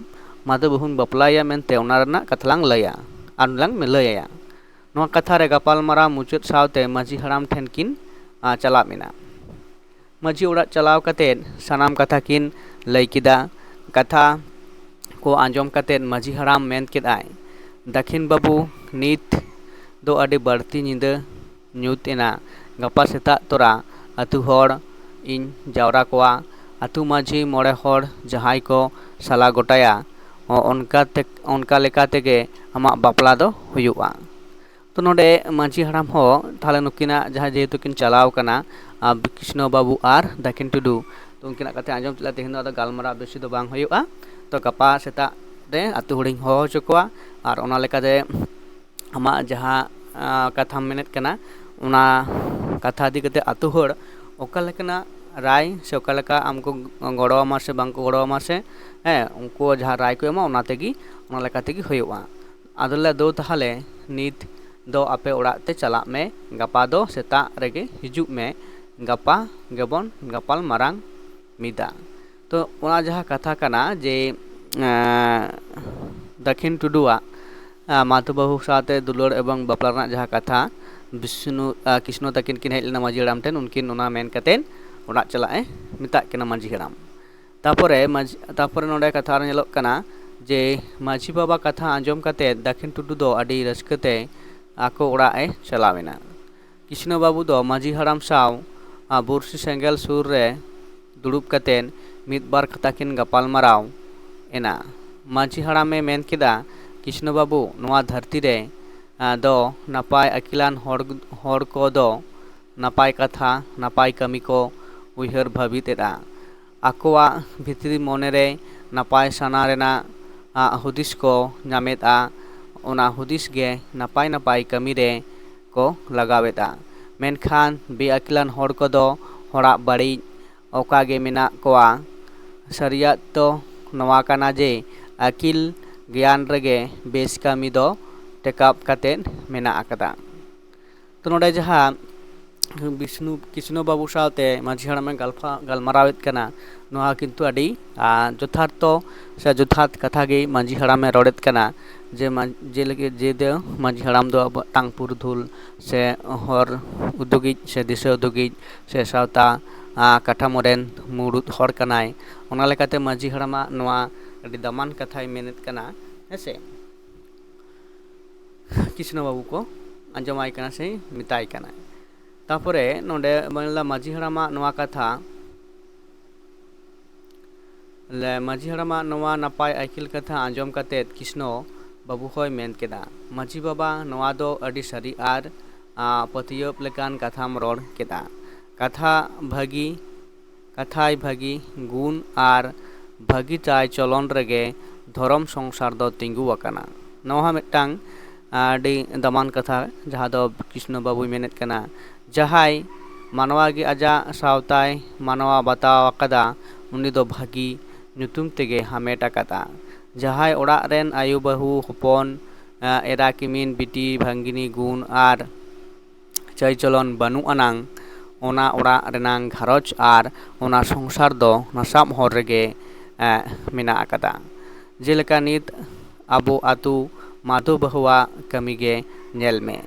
ᱢᱟᱫᱷᱚ ᱵᱟᱹᱦᱩᱧ ᱵᱟᱯᱞᱟᱭᱟ ᱢᱮᱱᱛᱮ ᱚᱱᱟ ᱨᱮᱱᱟᱜ ᱠᱟᱛᱷᱟ ᱞᱟᱝ ᱞᱟᱹᱭᱟ ᱟᱨ ᱞᱟᱝ ᱞᱟᱹᱭ ᱟᱭᱟ᱾ ᱱᱚᱣᱟ ᱠᱟᱛᱷᱟ ᱨᱮ ᱜᱟᱯᱟᱞᱢᱟᱨᱟᱣ ᱢᱩᱪᱟᱹᱫ ᱥᱟᱶᱛᱮ ᱢᱟᱹᱡᱷᱤ ᱦᱟᱲᱟᱢ ᱴᱷᱮᱱ ᱠᱤᱱ, ᱟ, ᱪᱟᱞᱟᱜ ᱢᱮᱱᱟ᱾ ᱢᱟᱹᱡᱷᱤ ᱚᱲᱟᱜ ᱪᱟᱞᱟᱣ ᱠᱟᱛᱮᱫ ᱥᱟᱱᱟᱢ ᱠᱟᱛᱷᱟ ᱠᱤᱱ ᱞᱟᱹᱭ ᱠᱮᱫᱟ᱾ ᱠᱟᱛᱷᱟ ᱠᱚ ᱟᱸᱡᱚᱢ ᱠᱟᱛᱮᱫ ᱢᱟᱹᱡᱷᱤ ᱦᱟᱲᱟᱢ ᱢᱮᱱ ᱠᱮᱫᱟᱭ, "ᱫᱟᱹᱠᱷᱤᱱ ᱵᱟᱹᱵᱩ, ᱱᱤᱛ ᱫᱚ ᱟᱹᱰᱤ ᱵᱟᱹᱲᱛᱤ ᱧᱤᱫᱟᱹ ᱧᱩᱛ ᱮᱱᱟ᱾ ᱜᱟᱯᱟ ᱥᱮᱛᱟᱜ ᱛᱚᱨᱟ ᱟᱹᱛᱩ ᱦᱚᱲ ᱤᱧ ᱡᱟᱣᱨᱟ ᱠᱚᱣᱟ᱾ ᱟᱹᱛᱩ ᱢᱟᱹᱡᱷᱤ ᱢᱚᱬᱮ ᱦᱚᱲ ᱡᱟᱦᱟᱸᱭ ᱠᱚ ᱥᱟᱞᱟ ᱜᱚᱴᱟᱭᱟ, ᱚ-, ᱚᱱᱠᱟ ᱛᱮ, ᱚᱱᱠᱟ ᱞᱮᱠᱟ ᱛᱮᱜᱮ ᱟᱢᱟᱜ ᱵᱟᱯᱞᱟ ᱫᱚ ᱦᱩᱭᱩᱜᱼᱟ᱾" ᱛᱚ, ᱱᱚᱰᱮ ᱢᱟᱹᱡᱷᱤ ᱦᱟᱲᱟᱢ ᱦᱚᱸ ᱛᱟᱦᱞᱮ ᱱᱩᱠᱤᱱᱟᱜ ᱡᱟᱦᱟᱸ ᱡᱮᱦᱮᱛᱩ ᱠᱤᱱ ᱪᱟᱞᱟᱣ ᱠᱟᱱᱟ, ᱟ, ᱠᱨᱤᱥᱱᱚ ᱵᱟᱹᱵᱩ ᱟᱨ ᱫᱟᱹᱠᱷᱤᱱ ᱴᱩᱰᱩ, ᱛᱚ, ᱩᱱᱠᱤᱱᱟᱜ ᱠᱟᱛᱷᱟ ᱟᱸᱡᱚᱢ ᱛᱮ ᱛᱮᱦᱮᱧ ᱫᱚ ᱟᱫᱚ ᱜᱟᱞᱢᱟᱨᱟᱣ ᱵᱮᱥᱤ ᱫᱚ ᱵᱟᱝ ᱦᱩᱭᱩᱜᱼᱟ᱾ ᱛᱚ, ᱜᱟᱯᱟ ᱥᱮᱛᱟᱜ ᱨᱮ ᱟᱹᱛᱩ ᱦᱚᱲᱤᱧ ᱦᱚᱦᱚ ᱦᱚᱪᱚ ᱠᱚᱣᱟ ᱟᱨ ᱚᱱᱟ ᱞᱮᱠᱟᱛᱮ ᱟᱢᱟᱜ ᱡᱟᱦᱟᱸ, ᱟ, ᱠᱟᱛᱷᱟᱢ ᱢᱮᱱᱮᱫ ᱠᱟᱱᱟ, ᱚᱱᱟ ᱠᱟᱛᱷᱟ ᱤᱫᱤ ᱠᱟᱛᱮ ᱟᱹᱛᱩ ᱦᱚᱲ ᱚᱠᱟ ᱞᱮᱠᱟᱱᱟᱜ ᱨᱟᱭ ᱥᱮ ᱚᱠᱟ ᱞᱮᱠᱟ ᱟᱢ ᱠᱚ ᱜᱚᱲᱚ ᱟᱢᱟ ᱥᱮ ᱵᱟᱝ ᱠᱚ ᱜᱚᱲᱚ ᱟᱢᱟ ᱥᱮ, ᱦᱮᱸ, ᱩᱱᱠᱩ ᱡᱟᱦᱟᱸ ᱨᱟᱭ ᱠᱚ ᱮᱢᱟ, ᱚᱱᱟ ᱛᱮᱜᱮ, ᱚᱱᱟ ᱞᱮᱠᱟ ᱛᱮᱜᱮ ᱦᱩᱭᱩᱜᱼᱟ᱾ ᱟᱫᱚᱞᱮ ᱫᱩ ᱛᱟᱦᱞᱮ ᱱᱤᱛ ᱫᱚ ᱟᱯᱮ ᱚᱲᱟᱜ ᱛᱮ ᱪᱟᱞᱟᱜ ᱢᱮ, ᱜᱟᱯᱟ ᱫᱚ ᱥᱮᱛᱟᱜ ᱨᱮᱜᱮ ᱦᱤᱡᱩᱜ ᱢᱮ, ᱜᱟᱯᱟ ᱜᱮᱵᱚᱱ ᱜᱟᱯᱟᱞ ᱢᱟᱨᱟᱝ ᱢᱤᱫᱟ᱾ ᱛᱚ, ᱚᱱᱟ ᱡᱟᱦᱟᱸ ᱠᱟᱛᱷᱟ ᱠᱟᱱᱟ ᱡᱮ, ᱮᱸ, ᱫᱟᱹᱠᱷᱤᱱ ᱴᱩᱰᱩᱣᱟᱜ, ᱮᱸ, ᱢᱟᱫᱷᱚ ᱵᱟᱹᱦᱩ ᱥᱟᱶᱛᱮ ᱫᱩᱞᱟᱹᱲ ᱮᱵᱚᱝ ᱵᱟᱯᱞᱟ ᱨᱮᱱᱟᱜ ᱡᱟᱦᱟᱸ ᱠᱟᱛᱷᱟ, ᱵᱤᱥᱱᱩ, ᱮᱸ, ᱠᱨᱤᱥᱱᱚ ᱛᱟᱹᱠᱤᱱ ᱠᱤᱱ ᱦᱮᱡ ᱞᱮᱱᱟ ᱢᱟᱹᱡᱷᱤ ᱦᱟᱲᱟᱢ ᱴᱷᱮᱱ, ᱩᱱᱠᱤᱱ ᱚᱱᱟ ᱢᱮᱱ ᱠᱟᱛᱮᱫ ᱚᱲᱟᱜ ᱪᱟᱞᱟᱜ ᱮ ᱢᱮᱛᱟᱜ ᱠᱤᱱᱟ ᱢᱟᱹᱡᱷᱤ ᱦᱟᱲᱟᱢ᱾ ᱛᱟᱯᱚᱨᱮ ᱢᱟᱹᱡᱷᱤ, ᱛᱟᱯᱚᱨᱮ ᱱᱚᱰᱮ ᱠᱟᱛᱷᱟ ᱨᱮ ᱧᱮᱞᱚᱜ ᱠᱟᱱᱟ, ᱡᱮ ᱢᱟᱹᱡᱷᱤ ᱵᱟᱵᱟ ᱠᱟᱛᱷᱟ ᱟᱸᱡᱚᱢ ᱠᱟᱛᱮ ᱫᱟᱹᱠᱷᱤᱱ ᱴᱩᱰᱩ ᱫᱚ ᱟᱹᱰᱤ ᱨᱟᱹᱥᱠᱟᱹ ᱛᱮ ᱟᱠᱚ ᱚᱲᱟᱜ ᱮ ᱪᱟᱞᱟᱣ ᱮᱱᱟ᱾ ᱠᱤᱥᱱᱚ ᱵᱟᱹᱵᱩ ᱫᱚ ᱢᱟᱹᱡᱷᱤ ᱦᱟᱲᱟᱢ ᱥᱟᱶ ᱟᱨ ᱵᱩᱨᱥᱤ ᱥᱮᱸᱜᱮᱞ ᱥᱩᱨ ᱨᱮ ᱫᱩᱲᱩᱵ ᱠᱟᱛᱮ ᱢᱤᱫ ᱵᱟᱨ ᱠᱟᱛᱷᱟ ᱠᱤᱱ ᱜᱟᱯᱟᱞ ᱢᱟᱨᱟᱣ ᱮᱱᱟ᱾ ᱢᱟᱹᱡᱷᱤ ᱦᱟᱲᱟᱢ ᱮ ᱢᱮᱱ ᱠᱮᱫᱟ, "ᱠᱤᱥᱱᱚ ᱵᱟᱹᱵᱩ, ᱱᱚᱣᱟ ᱫᱷᱟᱹᱨᱛᱤ ᱨᱮ ᱟᱸ, ᱫᱚ ᱱᱟᱯᱟᱭ ᱟᱹᱠᱤᱞᱟᱱ ᱦᱚᱲ, ᱦᱚᱲ ᱠᱚᱫᱚ ᱱᱟᱯᱟᱭ ᱠᱟᱛᱷᱟ, ᱱᱟᱯᱟᱭ ᱠᱟᱹᱢᱤ ᱠᱚ ᱩᱭᱦᱟᱹᱨ ᱵᱷᱟᱹᱵᱤᱛ ᱮᱫᱟ᱾ ᱟᱠᱚᱣᱟᱜ ᱵᱷᱤᱛᱨᱤ ᱢᱚᱱᱮ ᱨᱮ ᱱᱟᱯᱟᱭ ᱥᱟᱱᱟ ᱨᱮᱱᱟᱜ ᱟᱜ ᱦᱩᱫᱤᱥ ᱠᱚ ᱧᱟᱢᱮᱫᱼᱟ᱾ ᱚᱱᱟ ᱦᱩᱫᱤᱥ ᱜᱮ ᱱᱟᱯᱟᱭ ᱱᱟᱯᱟᱭ ᱠᱟᱹᱢᱤ ᱨᱮ ᱠᱚ ᱞᱟᱜᱟᱣᱮᱫᱼᱟ᱾ ᱢᱮᱱᱠᱷᱟᱱ ᱵᱮᱼᱟᱹᱠᱤᱞᱟᱱ ᱦᱚᱲ ᱠᱚᱫᱚ ᱦᱚᱲᱟᱜ ᱵᱟᱹᱲᱤᱡ ᱚᱠᱟ ᱜᱮ ᱢᱮᱱᱟᱜ ᱠᱚᱣᱟ᱾ ᱥᱟᱹᱨᱤᱭᱟᱜ ᱫᱚ ᱱᱚᱣᱟ ᱠᱟᱱᱟ ᱡᱮ ᱟᱹᱠᱤᱞ ᱜᱮᱭᱟᱱ ᱨᱮᱜᱮ ᱵᱮᱥ ᱠᱟᱹᱢᱤ ᱫᱚ ᱴᱮᱠᱟᱵ ᱠᱟᱛᱮᱫ ᱢᱮᱱᱟᱜ ᱟᱠᱟᱫᱟ᱾" ᱛᱚ ᱱᱚᱰᱮ ᱡᱟᱦᱟᱸ ᱵᱤᱥᱱᱩ, ᱠᱤᱥᱱᱚ ᱵᱟᱹᱵᱩ ᱥᱟᱶᱛᱮ ᱢᱟᱹᱡᱷᱤ ᱦᱟᱲᱟᱢᱮ ᱜᱟᱞᱯᱷᱟ-, ᱜᱟᱞᱢᱟᱨᱟᱣᱮᱫ ᱠᱟᱱᱟ, ᱱᱚᱣᱟ ᱠᱤᱱᱛᱩ ᱟᱹᱰᱤ, ᱟ, ᱡᱚᱛᱷᱟᱨᱛᱷᱚ ᱥᱮ ᱡᱚᱛᱷᱟᱛ ᱠᱟᱛᱷᱟ ᱜᱮ ᱢᱟᱹᱡᱷᱤ ᱦᱟᱲᱟᱢᱮ ᱨᱚᱲᱮᱫ ᱠᱟᱱᱟ᱾ ᱡᱮ ᱢᱟ-, ᱡᱮᱞᱮᱠᱟ, ᱡᱮ ᱫᱚ ᱢᱟᱹᱡᱷᱤ ᱦᱟᱲᱟᱢ ᱫᱚ ᱟᱵᱚᱣᱟᱜ ᱴᱟᱝ ᱯᱩᱨᱩᱫᱷᱩᱞ ᱥᱮ ᱦᱚᱨ ᱩᱫᱩᱜᱤᱡ ᱥᱮ ᱫᱤᱥᱟᱹ ᱩᱫᱩᱜᱤᱡ ᱥᱮ ᱥᱟᱶᱛᱟ, ᱟ, ᱠᱟᱴᱷᱟᱢᱳ ᱨᱮᱱ ᱢᱩᱲᱩᱫ ᱦᱚᱲ ᱠᱟᱱᱟᱭ᱾ ᱚᱱᱟ ᱞᱮᱠᱟᱛᱮ ᱢᱟᱹᱡᱷᱤ ᱦᱟᱲᱟᱢᱟᱜ ᱱᱚᱣᱟ ᱟᱹᱰᱤ ᱫᱟᱢᱟᱱ ᱠᱟᱛᱷᱟᱭ ᱢᱮᱱᱮᱫ ᱠᱟᱱᱟ, ᱦᱮᱸ ᱥᱮ᱾ ᱠᱤᱥᱱᱚ ᱵᱟᱹᱵᱩ ᱠᱚ ᱟᱸᱡᱚᱢᱟᱭ ᱠᱟᱱᱟ ᱥᱮ ᱢᱮᱛᱟᱭ ᱠᱟᱱᱟ᱾ ᱛᱟᱯᱚᱨᱮ ᱱᱚᱰᱮ ᱢᱮᱱᱫᱟ ᱢᱟᱹᱡᱷᱤ ᱦᱟᱲᱟᱢᱟᱜ ᱱᱚᱣᱟ ᱠᱟᱛᱷᱟ, ᱞᱮ-, ᱢᱟᱹᱡᱷᱤ ᱦᱟᱲᱟᱢᱟᱜ ᱱᱚᱣᱟ ᱱᱟᱯᱟᱭ ᱟᱹᱭᱠᱤᱞ ᱠᱟᱛᱷᱟ ᱟᱸᱡᱚᱢ ᱠᱟᱛᱮᱫ ᱠᱤᱥᱱᱚ ᱵᱟᱹᱵᱩ ᱦᱚᱸᱭ ᱢᱮᱱ ᱠᱮᱫᱟ, "ᱢᱟᱹᱡᱷᱤ ᱵᱟᱵᱟ, ᱱᱚᱣᱟ ᱫᱚ ᱟᱹᱰᱤ ᱥᱟᱹᱨᱤ ᱟᱨ, ᱟ, ᱯᱟᱹᱛᱭᱟᱹᱣ ᱞᱮᱠᱟᱱ ᱠᱟᱛᱷᱟᱢ ᱨᱚᱲ ᱠᱮᱫᱟ᱾ ᱠᱟᱛᱷᱟ ᱵᱷᱟᱹᱜᱤ, ᱠᱟᱛᱷᱟᱭ ᱵᱷᱟᱹᱜᱤ ᱜᱩᱱ ᱟᱨ ᱵᱷᱟᱹᱜᱤ ᱪᱟᱭ ᱪᱚᱞᱚᱱ ᱨᱮᱜᱮ ᱫᱷᱚᱨᱚᱢ ᱥᱚᱝᱥᱟᱨ ᱫᱚ ᱛᱤᱸᱜᱩ ᱟᱠᱟᱱᱟ᱾" ᱱᱚᱣᱟ ᱦᱚᱸ ᱢᱤᱫᱴᱟᱝ ᱟᱹᱰᱤ ᱫᱟᱢᱟᱱ ᱠᱟᱛᱷᱟ, ᱡᱟᱦᱟᱸ ᱫᱚ ᱠᱨᱤᱥᱱᱚ ᱵᱟᱹᱵᱩᱭ ᱢᱮᱱᱮᱫ ᱠᱟᱱᱟ, ᱡᱟᱦᱟᱸᱭ ᱢᱟᱱᱣᱟ ᱜᱮ ᱟᱡᱟᱜ ᱥᱟᱶᱛᱟᱭ ᱢᱟᱱᱣᱟ ᱵᱟᱛᱟᱣ ᱟᱠᱟᱫᱟ, ᱩᱱᱤ ᱫᱚ ᱵᱷᱟᱹᱜᱤ ᱧᱩᱛᱩᱢ ᱛᱮᱜᱮ ᱦᱟᱢᱮᱴ ᱟᱠᱟᱫᱟ᱾ ᱡᱟᱦᱟᱸᱭ ᱚᱲᱟᱜ ᱨᱮᱱ ᱟᱭᱳ, ᱵᱟᱹᱦᱩ, ᱦᱚᱯᱚᱱ, ᱮᱨᱟ, ᱠᱤᱢᱤᱱ, ᱵᱤᱴᱤ, ᱵᱷᱟᱝᱜᱤᱱᱤ ᱜᱩᱱ ᱟᱨ ᱪᱟᱹᱭ ᱪᱚᱞᱚᱱ ᱵᱟᱹᱱᱩᱜ ᱟᱱᱟᱝ, ᱚᱱᱟ ᱚᱲᱟᱜ ᱨᱮᱱᱟᱝ ᱜᱷᱟᱨᱚᱸᱡᱽ ᱟᱨ ᱚᱱᱟ ᱥᱚᱝᱥᱟᱨ ᱫᱚ ᱱᱟᱥᱟᱵ ᱦᱚᱨ ᱨᱮᱜᱮ, ᱮ, ᱢᱮᱱᱟᱜ ᱟᱠᱟᱫᱟ᱾ ᱡᱮᱞᱮᱠᱟ ᱱᱤᱛ ᱟᱵᱚ ᱟᱛᱳ ᱢᱟᱫᱷᱩ ᱵᱟᱹᱦᱩᱣᱟᱜ ᱠᱟᱹᱢᱤ ᱜᱮ ᱧᱮᱞ ᱢᱮ᱾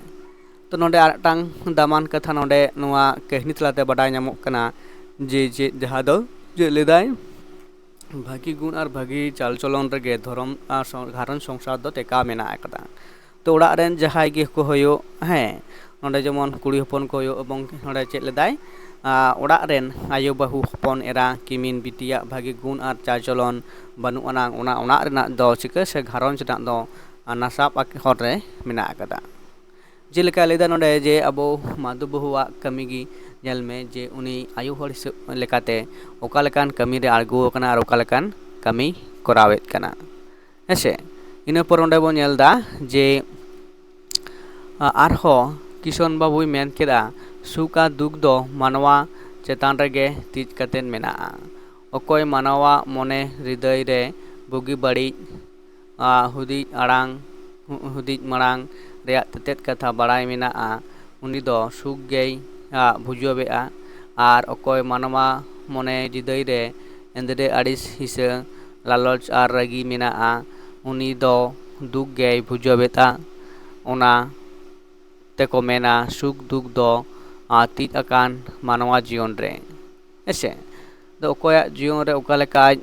ᱛᱚ ᱱᱚᱰᱮ ᱟᱨ ᱢᱤᱫᱴᱟᱝ ᱫᱟᱢᱟᱱ ᱠᱟᱛᱷᱟ ᱱᱚᱰᱮ ᱱᱚᱣᱟ ᱠᱟᱹᱦᱱᱤ ᱛᱟᱞᱟᱛᱮ ᱵᱟᱰᱟᱭ ᱧᱟᱢᱚᱜ ᱠᱟᱱᱟ ᱡᱮ ᱪᱮᱫ, ᱡᱟᱦᱟᱸ ᱫᱚ ᱪᱮᱫ ᱞᱟᱹᱭᱫᱟᱭ, ᱵᱷᱟᱹᱜᱤ ᱜᱩᱱ ᱟᱨ ᱵᱷᱟᱹᱜᱤ ᱪᱟᱞᱪᱚᱞᱚᱱ ᱨᱮᱜᱮ ᱫᱷᱚᱨᱚᱢ ᱟᱨ ᱥᱚ-, ᱜᱷᱟᱨᱚᱸᱡᱽ ᱥᱚᱝᱥᱟᱨ ᱫᱚ ᱴᱮᱠᱟᱣ ᱢᱮᱱᱟᱜ ᱟᱠᱟᱫᱟ᱾ ᱛᱚ ᱚᱲᱟᱜ ᱨᱮᱱ ᱡᱟᱦᱟᱸᱭ ᱜᱮ ᱠᱚ ᱦᱩᱭᱩᱜ, ᱦᱮᱸ, ᱱᱚᱰᱮ ᱡᱮᱢᱚᱱ ᱠᱩᱲᱤ ᱦᱚᱯᱚᱱ ᱠᱚ ᱦᱩᱭᱩᱜ ᱮᱵᱚᱝ ᱱᱚᱰᱮ ᱪᱮᱫ ᱞᱮᱫᱟᱭ, ᱟᱸ, ᱚᱲᱟᱜ ᱨᱮᱱ ᱟᱭᱳ ᱵᱟᱹᱦᱩ ᱦᱚᱯᱚᱱ ᱮᱨᱟ ᱠᱤᱢᱤᱱ ᱵᱤᱴᱤᱭᱟᱜ ᱵᱷᱟᱹᱜᱤ ᱜᱩᱱ ᱟᱨ ᱪᱟᱞᱪᱚᱞᱚᱱ ᱵᱟᱹᱱᱩᱜ ᱟᱱᱟᱝ, ᱚᱱᱟ, ᱚᱲᱟᱜ ᱨᱮᱱᱟᱜ ᱫᱚ ᱪᱤᱠᱟᱹ ᱥᱮ ᱜᱷᱟᱨᱚᱸᱡᱽ ᱨᱮᱱᱟᱜ ᱫᱚ, ᱟᱸ, ᱱᱟᱥᱟᱵ ᱟᱠ-, ᱦᱚᱨ ᱨᱮ ᱢᱮᱱᱟᱜ ᱟᱠᱟᱫᱟ᱾ ᱡᱮᱞᱮᱠᱟ ᱞᱟᱹᱭᱫᱟ ᱱᱚᱰᱮ ᱡᱮ ᱟᱵᱚ ᱢᱟᱫᱷᱩ ᱵᱟᱹᱦᱩᱣᱟᱜ ᱠᱟᱹᱢᱤ ᱜᱮ ᱧᱮᱞ ᱢᱮ, ᱡᱮ ᱩᱱᱤ ᱟᱭᱳ ᱦᱚᱲ ᱦᱤᱥᱟᱹᱵ ᱞᱮᱠᱟᱛᱮ ᱚᱠᱟ ᱞᱮᱠᱟᱱ ᱠᱟᱹᱢᱤ ᱨᱮ ᱟᱬᱜᱚ ᱟᱠᱟᱱᱟ ᱟᱨ ᱚᱠᱟ ᱞᱮᱠᱟᱱ ᱠᱟᱹᱢᱤ ᱠᱚᱨᱟᱣᱮᱫ ᱠᱟᱱᱟ᱾ ᱦᱮᱸᱥᱮ? ᱤᱱᱟᱹ ᱯᱚᱨ ᱚᱸᱰᱮ ᱵᱚᱱ ᱧᱮᱞ ᱮᱫᱟ ᱡᱮ, ᱟ-, ᱟᱨᱦᱚᱸ ᱠᱤᱥᱚᱱ ᱵᱟᱹᱵᱩᱭ ᱢᱮᱱ ᱠᱮᱫᱟ, "ᱥᱩᱠ ᱟᱨ ᱫᱩᱠ ᱫᱚ ᱢᱟᱱᱣᱟ ᱪᱮᱛᱟᱱ ᱨᱮᱜᱮ ᱛᱤᱡ ᱠᱟᱛᱮᱫ ᱢᱮᱱᱟᱜᱼᱟ᱾ ᱚᱠᱚᱭ ᱢᱟᱱᱣᱟ ᱢᱚᱱᱮ ᱦᱨᱤᱫᱟᱹᱭ ᱨᱮ ᱵᱩᱜᱤ ᱵᱟᱹᱲᱤᱡ, ᱟ, ᱦᱩᱫᱤᱡ ᱟᱲᱟᱝ, ᱦᱩ-, ᱦᱩᱫᱤᱡ ᱢᱟᱲᱟᱝ ᱨᱮᱭᱟᱜ ᱛᱮᱛᱮᱫ ᱠᱟᱛᱷᱟ ᱵᱟᱲᱟᱭ ᱢᱮᱱᱟᱜᱼᱟ, ᱩᱱᱤ ᱫᱚ ᱥᱩᱠ ᱜᱮᱭ, ᱟ, ᱵᱩᱡᱷᱟᱹᱣᱮᱫᱼᱟ᱾ ᱟᱨ ᱚᱠᱚᱭ ᱢᱟᱱᱣᱟ ᱢᱚᱱᱮ ᱦᱨᱤᱫᱟᱹᱭ ᱨᱮ ᱮᱸᱫᱽᱨᱮ ᱟᱹᱲᱤᱥ ᱦᱤᱥᱟᱹ ᱞᱟᱞᱚᱪ ᱟᱨ ᱨᱟᱹᱜᱤ ᱢᱮᱱᱟᱜᱼᱟ, ᱩᱱᱤ ᱫᱚ ᱫᱩᱠ ᱜᱮᱭ ᱵᱩᱡᱷᱟᱹᱣᱮᱫᱼᱟ᱾ ᱚᱱᱟ ᱛᱮᱠᱚ ᱢᱮᱱᱟ ᱥᱩᱠ ᱫᱩᱠ ᱫᱚ, ᱟ, ᱛᱤᱡ ᱟᱠᱟᱱ ᱢᱟᱱᱣᱟ ᱡᱤᱭᱚᱱ ᱨᱮ᱾" ᱦᱮᱸᱥᱮ? ᱫᱚ ᱚᱠᱚᱭᱟᱜ ᱡᱤᱭᱚᱱ ᱨᱮ ᱚᱠᱟ ᱞᱮᱠᱟ ᱟᱡ,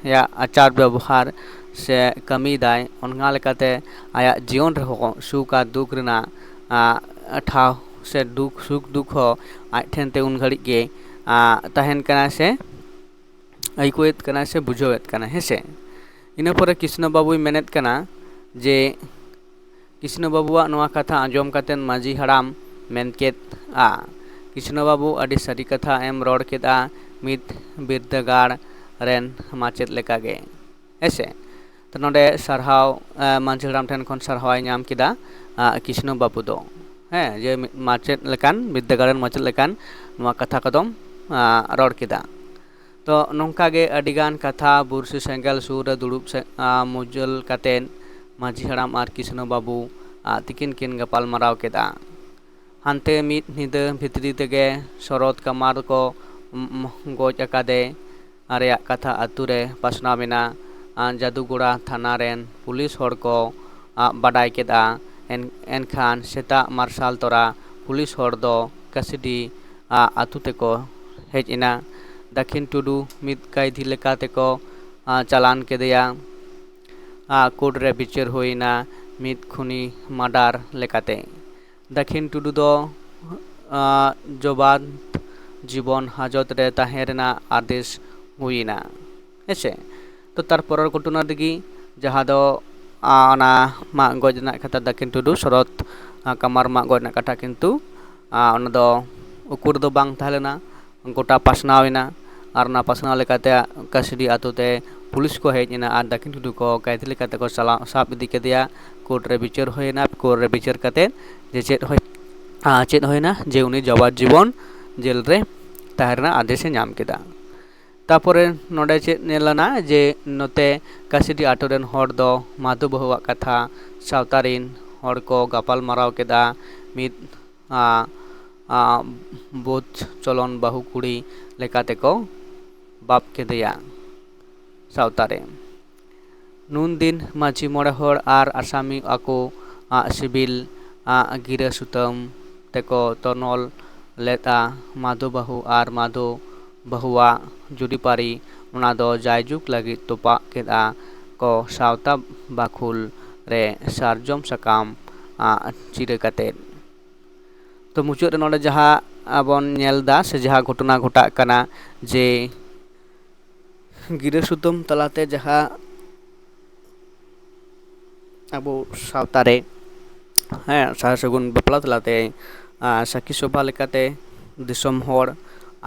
ᱟᱭᱟᱜ ᱟᱪᱟᱨ ᱵᱮᱵᱚᱦᱟᱨ ᱥᱮ ᱠᱟᱹᱢᱤᱭᱮᱫᱟᱭ, ᱚᱱᱟ ᱞᱮᱠᱟᱛᱮ ᱟᱭᱟᱜ ᱡᱤᱭᱚᱱ ᱨᱮᱦᱚᱸ ᱥᱩᱠ ᱟᱨ ᱫᱩᱠ ᱨᱮᱱᱟᱜ, ᱟ, ᱴᱷᱟᱶ ᱥᱮ ᱫᱩᱠ, ᱥᱩᱠ ᱫᱩᱠ ᱦᱚᱸ ᱟᱡ ᱴᱷᱮᱱ ᱛᱮ ᱩᱱ ᱜᱷᱟᱹᱲᱤᱡ ᱜᱮ, ᱟ, ᱛᱟᱦᱮᱱ ᱠᱟᱱᱟ ᱥᱮ ᱟᱹᱭᱠᱟᱹᱣᱮᱫ ᱠᱟᱱᱟ ᱥᱮ ᱵᱩᱡᱷᱟᱹᱣᱮᱫ ᱠᱟᱱᱟ, ᱦᱮᱸ ᱥᱮ? ᱤᱱᱟᱹ ᱯᱚᱨᱮ ᱠᱤᱥᱱᱚ ᱵᱟᱹᱵᱩᱭ ᱢᱮᱱᱮᱫ ᱠᱟᱱᱟ ᱡᱮ, ᱠᱤᱥᱱᱚ ᱵᱟᱹᱵᱩᱣᱟᱜ ᱱᱚᱣᱟ ᱠᱟᱛᱷᱟ ᱟᱸᱡᱚᱢ ᱠᱟᱛᱮᱫ ᱢᱟᱹᱡᱷᱤ ᱦᱟᱲᱟᱢ ᱢᱮᱱ ᱠᱮᱫᱼᱟ, "ᱠᱤᱥᱱᱚ ᱵᱟᱹᱵᱩ, ᱟᱹᱰᱤ ᱥᱟᱹᱨᱤ ᱠᱟᱛᱷᱟ ᱮᱢ ᱨᱚᱲ ᱠᱮᱫᱼᱟ, ᱢᱤᱫ ᱵᱤᱨᱫᱟᱹᱜᱟᱲ ᱨᱮᱱ ᱢᱟᱪᱮᱫ ᱞᱮᱠᱟᱜᱮ᱾" ᱦᱮᱸ ᱥᱮ? ᱛᱚ ᱱᱚᱰᱮ ᱥᱟᱨᱦᱟᱣ, ᱮ, ᱢᱟᱹᱡᱷᱤ ᱦᱟᱲᱟᱢ ᱴᱷᱮᱱ ᱠᱷᱚᱱ ᱥᱟᱨᱦᱟᱣ ᱮ ᱧᱟᱢ ᱠᱮᱫᱟ, ᱟ, ᱠᱤᱥᱱᱚ ᱵᱟᱹᱵᱩ ᱫᱚ᱾ ᱦᱮᱸ, ᱡᱮ ᱢᱤᱫ ᱢᱟᱪᱮᱫ ᱞᱮᱠᱟᱱ, ᱵᱤᱨᱫᱟᱹᱜᱟᱲ ᱨᱮᱱ ᱢᱟᱪᱮᱫ ᱞᱮᱠᱟᱱ ᱱᱚᱣᱟ ᱠᱟᱛᱷᱟ ᱠᱚᱫᱚᱢ, ᱟ, ᱨᱚᱲ ᱠᱮᱫᱟ᱾ ᱛᱚ ᱱᱚᱝᱠᱟ ᱜᱮ ᱟᱹᱰᱤᱜᱟᱱ ᱠᱟᱛᱷᱟ ᱵᱩᱨᱥᱤ ᱥᱮᱸᱜᱮᱞ ᱥᱩᱨ ᱨᱮ ᱫᱩᱲᱩᱵ ᱥᱮ, ᱟ, ᱢᱩᱡᱟᱹᱞ ᱠᱟᱛᱮᱫ ᱢᱟᱹᱡᱷᱤ ᱦᱟᱲᱟᱢ ᱟᱨ ᱠᱤᱥᱱᱚ ᱵᱟᱹᱵᱩ, ᱟ, ᱛᱤᱠᱤᱱ ᱠᱤᱱ ᱜᱟᱯᱟᱞ ᱢᱟᱨᱟᱣ ᱠᱮᱫᱟ᱾ ᱦᱟᱱᱛᱮ ᱢᱤᱫ ᱧᱤᱫᱟᱹ ᱵᱷᱤᱛᱨᱤ ᱛᱮᱜᱮ ᱥᱚᱨᱚᱛ ᱠᱟᱢᱟᱨ ᱠᱚ, ᱩᱢ, ᱩᱢ, ᱜᱚᱡ ᱟᱠᱟᱫᱮ ᱨᱮᱭᱟᱜ ᱠᱟᱛᱷᱟ ᱟᱹᱛᱩ ᱨᱮ ᱯᱟᱥᱱᱟᱣ ᱮᱱᱟ᱾ ᱟᱨ ᱡᱟᱫᱩᱜᱚᱲᱟ ᱛᱷᱟᱱᱟ ᱨᱮᱱ ᱯᱩᱞᱤᱥ ᱦᱚᱲ ᱠᱚ, ᱟ, ᱵᱟᱰᱟᱭ ᱠᱮᱫᱼᱟ᱾ ᱮᱱ-, ᱮᱱᱠᱷᱟᱱ ᱥᱮᱛᱟᱜ ᱢᱟᱨᱥᱟᱞ ᱛᱚᱨᱟ ᱯᱩᱞᱤᱥ ᱦᱚᱲ ᱫᱚ ᱠᱟᱹᱥᱤᱰᱤ, ᱟ, ᱟᱹᱛᱩ ᱛᱮᱠᱚ ᱦᱮᱡ ᱮᱱᱟ᱾ ᱫᱟᱹᱠᱷᱤᱱ ᱴᱩᱰᱩ ᱢᱤᱫ ᱠᱟᱹᱭᱫᱷᱤ ᱞᱮᱠᱟ ᱛᱮᱠᱚ ᱪᱟᱞᱟᱱ ᱠᱮᱫᱮᱭᱟ᱾ ᱠᱳᱨᱴ ᱨᱮ ᱵᱤᱪᱟᱹᱨ ᱦᱩᱭᱱᱟ ᱢᱤᱫ ᱠᱷᱩᱱᱤ, ᱢᱟᱨᱰᱟᱨ ᱞᱮᱠᱟᱛᱮ᱾ ᱫᱟᱹᱠᱷᱤᱱ ᱴᱩᱰᱩ ᱫᱚ ᱡᱚᱵᱟᱱ ᱡᱤᱵᱚᱱ ᱦᱟᱡᱚᱛ ᱨᱮ ᱛᱟᱦᱮᱸ ᱨᱮᱱᱟᱜ ᱟᱫᱮᱥ ᱦᱩᱭᱮᱱᱟ᱾ ᱦᱮᱸᱥᱮ? ᱛᱚ ᱛᱟᱨᱯᱚᱨᱮᱨ ᱜᱷᱚᱴᱚᱱᱟ ᱨᱮᱜᱮ, ᱡᱟᱦᱟᱸ ᱫᱚ ᱚᱱᱟ ᱢᱟᱜ ᱜᱚᱡ ᱨᱮᱱᱟᱜ ᱠᱟᱛᱷᱟ, ᱫᱟᱹᱠᱷᱤᱱ ᱴᱩᱰᱩ ᱥᱚᱨᱚᱛ ᱠᱟᱢᱟᱨ ᱢᱟᱜ ᱜᱚᱡ ᱨᱮᱱᱟᱜ ᱠᱟᱛᱷᱟ, ᱠᱤᱱᱛᱩ ᱚᱱᱟ ᱫᱚ ᱩᱠᱩ ᱨᱮᱫᱚ ᱵᱟᱝ ᱛᱟᱦᱮᱸ ᱞᱮᱱᱟ, ᱜᱚᱴᱟ ᱯᱟᱥᱱᱟᱣ ᱮᱱᱟ᱾ ᱟᱨ ᱚᱱᱟ ᱯᱟᱥᱱᱟᱣ ᱞᱮᱠᱟᱛᱮ ᱠᱟᱥᱤᱰᱤ ᱟᱛᱳ ᱛᱮ ᱯᱩᱞᱤᱥ ᱠᱚ ᱦᱮᱡ ᱮᱱᱟ ᱟᱨ ᱫᱟᱹᱠᱷᱤᱱ ᱴᱩᱰᱩ ᱠᱚ ᱠᱟᱭᱫᱷᱤ ᱞᱮᱠᱟᱛᱮ ᱠᱚ ᱪᱟᱞᱟᱣ, ᱥᱟᱵ ᱤᱫᱤ ᱠᱮᱫᱮᱭᱟ᱾ ᱠᱳᱨᱴ ᱨᱮ ᱵᱤᱪᱟᱹᱨ ᱦᱩᱭᱮᱱᱟ᱾ ᱠᱳᱨᱴ ᱨᱮ ᱵᱤᱪᱟᱹᱨ ᱠᱟᱛᱮ ᱡᱮ ᱪᱮᱫ ᱦᱩᱭ, ᱪᱮᱫ ᱦᱩᱭᱱᱟ, ᱡᱮ ᱩᱱᱤ ᱡᱟᱵᱟᱨ ᱡᱤᱵᱚᱱ ᱡᱮᱞ ᱨᱮ ᱛᱟᱦᱮᱸ ᱨᱮᱱᱟᱜ ᱟᱫᱮᱥ ᱮ ᱧᱟᱢ ᱠᱮᱫᱟ᱾ ᱛᱟᱯᱚᱨᱮ ᱱᱚᱰᱮ ᱪᱮᱫ ᱧᱮᱞ ᱞᱮᱱᱟ, ᱡᱮ ᱱᱚᱛᱮ ᱠᱟᱥᱤᱰᱤ ᱟᱛᱳ ᱨᱮᱱ ᱦᱚᱲ ᱫᱚ ᱢᱟᱫᱷᱩ ᱵᱟᱹᱦᱩᱣᱟᱜ ᱠᱟᱛᱷᱟ ᱥᱟᱶᱛᱟ ᱨᱤᱱ ᱦᱚᱲ ᱠᱚ ᱜᱟᱯᱟᱞ ᱢᱟᱨᱟᱣ ᱠᱮᱫᱟ᱾ ᱢᱤᱫ ᱵᱳᱫᱷ ᱪᱚᱞᱚᱱ ᱵᱟᱹᱦᱩ ᱠᱩᱲᱤ ᱞᱮᱠᱟ ᱛᱮᱠᱚ ᱵᱟᱯ ᱠᱮᱫᱮᱭᱟ ᱥᱟᱶᱛᱟ ᱨᱮ᱾ ᱱᱩᱱ ᱫᱤᱱ ᱢᱟᱹᱡᱷᱤ ᱢᱚᱬᱮ ᱦᱚᱲ ᱟᱨ ᱟᱥᱟᱢᱤ ᱟᱠᱚ ᱟᱜ ᱥᱤᱵᱤᱞ ᱟᱜ ᱜᱤᱨᱟᱹ ᱥᱩᱛᱟᱹᱢ ᱛᱮᱠᱚ ᱛᱚᱱᱚᱞ ᱞᱮᱫᱼᱟ ᱢᱟᱫᱷᱳ ᱵᱟᱹᱦᱩ ᱟᱨ ᱢᱟᱫᱷᱳ ᱵᱟᱹᱦᱩᱣᱟᱜ ᱡᱩᱨᱤᱯᱟᱹᱨᱤ᱾ ᱚᱱᱟ ᱫᱚ ᱡᱟᱭᱡᱩᱜᱽ ᱞᱟᱹᱜᱤᱫ ᱛᱚᱯᱟᱜ ᱠᱮᱫᱼᱟ ᱠᱚ ᱥᱟᱶᱛᱟ ᱵᱟᱠᱷᱩᱞ ᱨᱮ ᱥᱟᱨᱡᱚᱢ ᱥᱟᱠᱟᱢ ᱟᱜ ᱪᱤᱨᱟᱹ ᱠᱟᱛᱮᱫ᱾ ᱛᱚ ᱢᱩᱪᱟᱹᱫ ᱨᱮ ᱱᱚᱰᱮ ᱡᱟᱦᱟᱸ ᱵᱚᱱ ᱧᱮᱞ ᱮᱫᱟ ᱥᱮ ᱡᱟᱦᱟᱸ ᱜᱷᱚᱴᱚᱱᱟ ᱜᱷᱚᱴᱟᱜ ᱠᱟᱱᱟ, ᱡᱮ ᱜᱤᱨᱟᱹ ᱥᱩᱛᱟᱹᱢ ᱛᱟᱞᱟᱛᱮ ᱡᱟᱦᱟᱸ ᱟᱵᱚ ᱥᱟᱶᱛᱟ ᱨᱮ, ᱦᱮᱸ, ᱥᱟᱨ ᱥᱟᱹᱜᱩᱱ ᱵᱟᱯᱞᱟ ᱛᱟᱞᱟᱛᱮ ᱥᱟᱹᱠᱷᱤ ᱥᱚᱵᱷᱟ ᱞᱮᱠᱟᱛᱮ ᱫᱤᱥᱚᱢ ᱦᱚᱲ,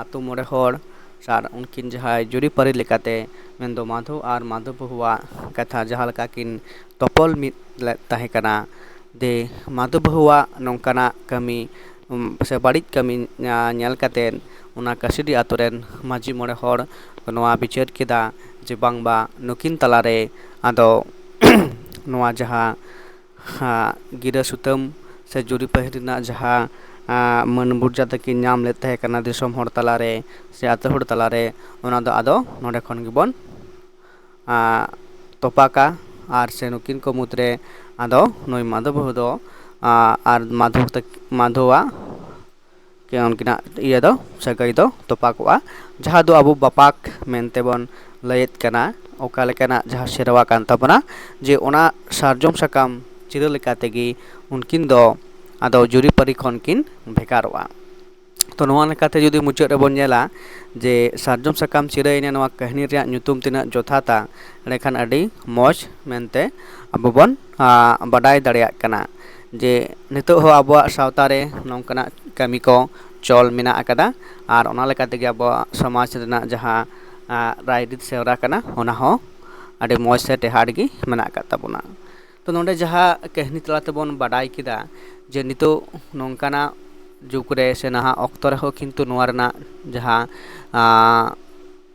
ᱟᱛᱳ ᱢᱚᱬᱮ ᱦᱚᱲ ᱟᱨ ᱩᱱᱠᱤᱱ ᱡᱟᱦᱟᱸᱭ ᱡᱩᱨᱤᱯᱟᱹᱨᱤ ᱞᱮᱠᱟᱛᱮ, ᱢᱮᱱᱫᱚ ᱢᱟᱫᱷᱳ ᱟᱨ ᱢᱟᱫᱷᱳ ᱵᱟᱹᱦᱩᱣᱟᱜ ᱠᱟᱛᱷᱟ ᱡᱟᱦᱟᱸ ᱞᱮᱠᱟ ᱠᱤᱱ ᱛᱚᱯᱚᱞ ᱢᱤᱫ ᱞᱮᱫ ᱛᱟᱦᱮᱸ ᱠᱟᱱᱟ, ᱫᱮ ᱢᱟᱫᱷᱳ ᱵᱟᱹᱦᱩᱣᱟᱜ ᱱᱚᱝᱠᱟᱱᱟᱜ ᱠᱟᱹᱢᱤ ᱥᱮ ᱵᱟᱹᱲᱤᱡ ᱠᱟᱹᱢᱤ ᱧᱮᱞ ᱠᱟᱛᱮᱫ ᱚᱱᱟ ᱠᱟᱥᱤᱰᱤ ᱟᱛᱳ ᱨᱮᱱ ᱢᱟᱹᱡᱷᱤ ᱢᱚᱬᱮ ᱦᱚᱲ ᱱᱚᱣᱟ ᱵᱤᱪᱟᱹᱨ ᱠᱮᱫᱟ ᱡᱮ ᱵᱟᱝᱢᱟ ᱱᱩᱠᱤᱱ ᱛᱟᱞᱟᱨᱮ ᱟᱫᱚ ᱱᱚᱣᱟ ᱡᱟᱦᱟᱸ ᱜᱤᱨᱟᱹ ᱥᱩᱛᱟᱹᱢ ᱥᱮ ᱡᱩᱨᱤᱯᱟᱹᱨᱤ ᱨᱮᱱᱟᱜ ᱡᱟᱦᱟᱸ ᱢᱟᱹᱱ ᱢᱚᱨᱡᱟᱫᱟ ᱠᱤᱱ ᱧᱟᱢ ᱞᱮᱫ ᱛᱟᱦᱮᱸ ᱠᱟᱱᱟ ᱫᱤᱥᱚᱢ ᱦᱚᱲ ᱛᱟᱞᱟᱨᱮ ᱥᱮ ᱟᱛᱳ ᱦᱚᱲ ᱛᱟᱞᱟᱨᱮ, ᱚᱱᱟ ᱫᱚ ᱟᱫᱚ ᱱᱚᱰᱮ ᱠᱷᱚᱱ ᱜᱮᱵᱚᱱ ᱛᱚᱯᱟᱜᱟ᱾ ᱟᱨ ᱥᱮ ᱱᱩᱠᱤᱱ ᱠᱚ ᱢᱩᱫᱽᱨᱮ ᱟᱫᱚ ᱱᱩᱭ ᱢᱟᱫᱷᱳ ᱵᱟᱹᱦᱩ ᱫᱚ ᱟᱨ ᱢᱟᱫᱷᱳ ᱛᱟᱹᱠᱤ-, ᱢᱟᱫᱷᱳᱣᱟᱜ ᱩᱱᱠᱤᱱᱟᱜ ᱤᱭᱟᱹ ᱫᱚ, ᱥᱟᱹᱜᱟᱹᱭ ᱫᱚ ᱛᱚᱯᱟᱜᱚᱜᱼᱟ, ᱡᱟᱦᱟᱸ ᱫᱚ ᱟᱵᱚ ᱵᱟᱯᱟᱠ ᱢᱮᱱᱛᱮ ᱵᱚᱱ ᱞᱟᱹᱭᱮᱫ ᱠᱟᱱᱟ᱾ ᱚᱠᱟ ᱞᱮᱠᱟᱱᱟᱜ ᱡᱟᱦᱟᱸ ᱥᱮᱨᱣᱟ ᱠᱟᱱ ᱛᱟᱵᱚᱱᱟ, ᱡᱮ ᱚᱱᱟ ᱥᱟᱨᱡᱚᱢ ᱥᱟᱠᱟᱢ ᱪᱤᱨᱟᱹ ᱞᱮᱠᱟ ᱛᱮᱜᱮ ᱩᱱᱠᱤᱱ ᱫᱚ ᱟᱫᱚ ᱡᱩᱨᱤᱯᱟᱹᱨᱤ ᱠᱷᱚᱱ ᱠᱤᱱ ᱵᱷᱮᱜᱟᱨᱚᱜᱼᱟ᱾ ᱛᱚ, ᱱᱚᱣᱟ ᱞᱮᱠᱟᱛᱮ ᱡᱩᱫᱤ ᱢᱩᱪᱟᱹᱫ ᱨᱮᱵᱚᱱ ᱧᱮᱞᱟ ᱡᱮ ᱥᱟᱨᱡᱚᱢ ᱥᱟᱠᱟᱢ ᱪᱤᱨᱟᱹᱭᱮᱱᱟ, ᱱᱚᱣᱟ ᱠᱟᱹᱦᱱᱤ ᱨᱮᱭᱟᱜ ᱧᱩᱛᱩᱢ ᱛᱤᱱᱟᱹᱜ ᱡᱚᱛᱷᱟᱛᱟ, ᱮᱸᱰᱮᱠᱷᱟᱱ ᱟᱹᱰᱤ ᱢᱚᱡᱽ ᱢᱮᱱᱛᱮ ᱟᱵᱚ ᱵᱚᱱ, ᱟ, ᱵᱟᱰᱟᱭ ᱫᱟᱲᱮᱭᱟᱜ ᱠᱟᱱᱟ ᱡᱮ ᱱᱤᱛᱚᱜ ᱦᱚᱸ ᱟᱵᱚᱣᱟᱜ ᱥᱟᱶᱛᱟ ᱨᱮ ᱱᱚᱝᱠᱟᱱᱟᱜ ᱠᱟᱹᱢᱤ ᱠᱚ ᱪᱚᱞ ᱢᱮᱱᱟᱜ ᱟᱠᱟᱫᱟ᱾ ᱟᱨ ᱚᱱᱟ ᱞᱮᱠᱟ ᱛᱮᱜᱮ ᱟᱵᱚᱣᱟᱜ ᱥᱚᱢᱟᱡᱽ ᱨᱮᱱᱟᱜ ᱡᱟᱦᱟᱸ, ᱟ, ᱨᱟᱭᱨᱤᱛ ᱥᱮᱨᱣᱟ ᱠᱟᱱᱟ, ᱚᱱᱟ ᱦᱚᱸ ᱟᱹᱰᱤ ᱢᱚᱡᱽ ᱥᱮ ᱴᱮᱦᱟᱴ ᱜᱮ ᱢᱮᱱᱟᱜ ᱟᱠᱟᱫ ᱛᱟᱵᱚᱱᱟ᱾ ᱛᱚ, ᱱᱚᱰᱮ ᱡᱟᱦᱟᱸ ᱠᱟᱹᱦᱱᱤ ᱛᱟᱞᱟ ᱛᱮᱵᱚᱱ ᱵᱟᱰᱟᱭ ᱠᱮᱫᱟ ᱡᱮ ᱱᱤᱛᱚᱜ ᱱᱚᱝᱠᱟᱱᱟᱜ ᱡᱩᱜᱽ ᱨᱮ ᱥᱮ ᱱᱟᱦᱟᱜ ᱚᱠᱛᱚ ᱨᱮᱦᱚᱸ ᱠᱤᱱᱛᱩ ᱱᱚᱣᱟ ᱨᱮᱱᱟᱜ ᱡᱟᱦᱟᱸ, ᱟ,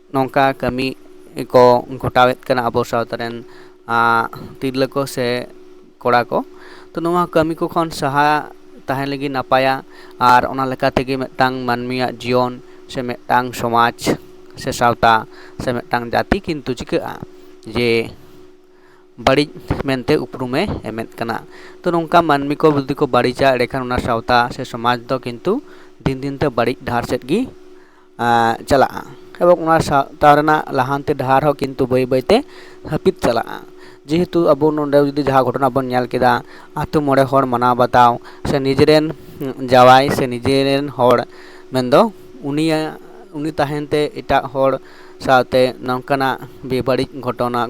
ᱱᱚᱝᱠᱟ ᱠᱟᱹᱢᱤ ᱠᱚ ᱜᱷᱚᱴᱟᱣᱮᱫ ᱠᱟᱱᱟ ᱟᱵᱚ ᱥᱟᱶᱛᱟ ᱨᱮᱱ, ᱟ, ᱛᱤᱨᱞᱟᱹ ᱠᱚ ᱥᱮ ᱠᱚᱲᱟ ᱠᱚ᱾ ᱛᱚ, ᱱᱚᱣᱟ ᱠᱟᱹᱢᱤ ᱠᱚ ᱠᱷᱚᱱ ᱥᱟᱦᱟ ᱛᱟᱦᱮᱸ ᱞᱟᱹᱜᱤᱫ ᱱᱟᱯᱟᱭᱟ᱾ ᱟᱨ ᱚᱱᱟ ᱞᱮᱠᱟ ᱛᱮᱜᱮ ᱢᱤᱫᱴᱟᱝ ᱢᱟᱹᱱᱢᱤᱭᱟᱜ ᱡᱤᱭᱚᱱ ᱥᱮ ᱢᱤᱫᱴᱟᱝ ᱥᱚᱢᱟᱡᱽ ᱥᱮ ᱥᱟᱶᱛᱟ ᱥᱮ ᱢᱤᱫᱴᱟᱝ ᱡᱟᱹᱛᱤ ᱠᱤᱱᱛᱩ ᱪᱤᱠᱟᱹᱜᱼᱟ ᱡᱮ ᱵᱟᱹᱲᱤᱡ ᱢᱮᱱᱛᱮ ᱩᱯᱨᱩᱢᱮ ᱮᱢᱮᱫ ᱠᱟᱱᱟ᱾ ᱛᱚ, ᱱᱚᱝᱠᱟ ᱢᱟᱹᱱᱢᱤ ᱠᱚ ᱡᱩᱫᱤ ᱠᱚ ᱵᱟᱹᱲᱤᱡᱟ, ᱮᱸᱰᱮᱠᱷᱟᱱ ᱚᱱᱟ ᱥᱟᱶᱛᱟ ᱥᱮ ᱥᱚᱢᱟᱡᱽ ᱫᱚ ᱠᱤᱱᱛᱩ ᱫᱤᱱ ᱫᱤᱱ ᱛᱮ ᱵᱟᱹᱲᱤᱡ ᱰᱟᱦᱟᱨ ᱥᱮᱫ ᱜᱮ, ᱟ, ᱪᱟᱞᱟᱜᱼᱟ᱾ ᱮᱵᱚᱝ ᱚᱱᱟ ᱥᱟᱶᱛᱟ ᱨᱮᱱᱟᱜ ᱞᱟᱦᱟᱱᱛᱤ ᱰᱟᱦᱟᱨ ᱦᱚᱸ ᱠᱤᱱᱛᱩ ᱵᱟᱹᱭ ᱵᱟᱹᱭ ᱛᱮ ᱦᱟᱹᱯᱤᱫ ᱪᱟᱞᱟᱜᱼᱟ᱾ ᱡᱮᱦᱮᱛᱩ ᱟᱵᱚ ᱱᱚᱰᱮ ᱡᱩᱫᱤ ᱡᱟᱦᱟᱸ ᱜᱷᱚᱴᱚᱱᱟ ᱵᱚᱱ ᱧᱮᱞ ᱠᱮᱫᱟ, ᱟᱛᱳ ᱢᱚᱬᱮ ᱦᱚᱲ ᱢᱟᱱᱟᱣ ᱵᱟᱛᱟᱣ ᱥᱮ ᱱᱤᱡᱮᱨᱮᱱ ᱡᱟᱶᱟᱭ ᱥᱮ ᱱᱤᱡᱮᱨᱮᱱ ᱦᱚᱲ, ᱢᱮᱱᱫᱚ ᱩᱱᱤᱭᱟᱜ, ᱩᱱᱤ ᱛᱟᱦᱮᱱ ᱛᱮ ᱮᱴᱟᱜ ᱦᱚᱲ ᱥᱟᱶᱛᱮ ᱱᱚᱝᱠᱟᱱᱟᱜ ᱵᱮᱵᱟᱹᱲᱤᱡ ᱜᱷᱚᱴᱚᱱᱟ,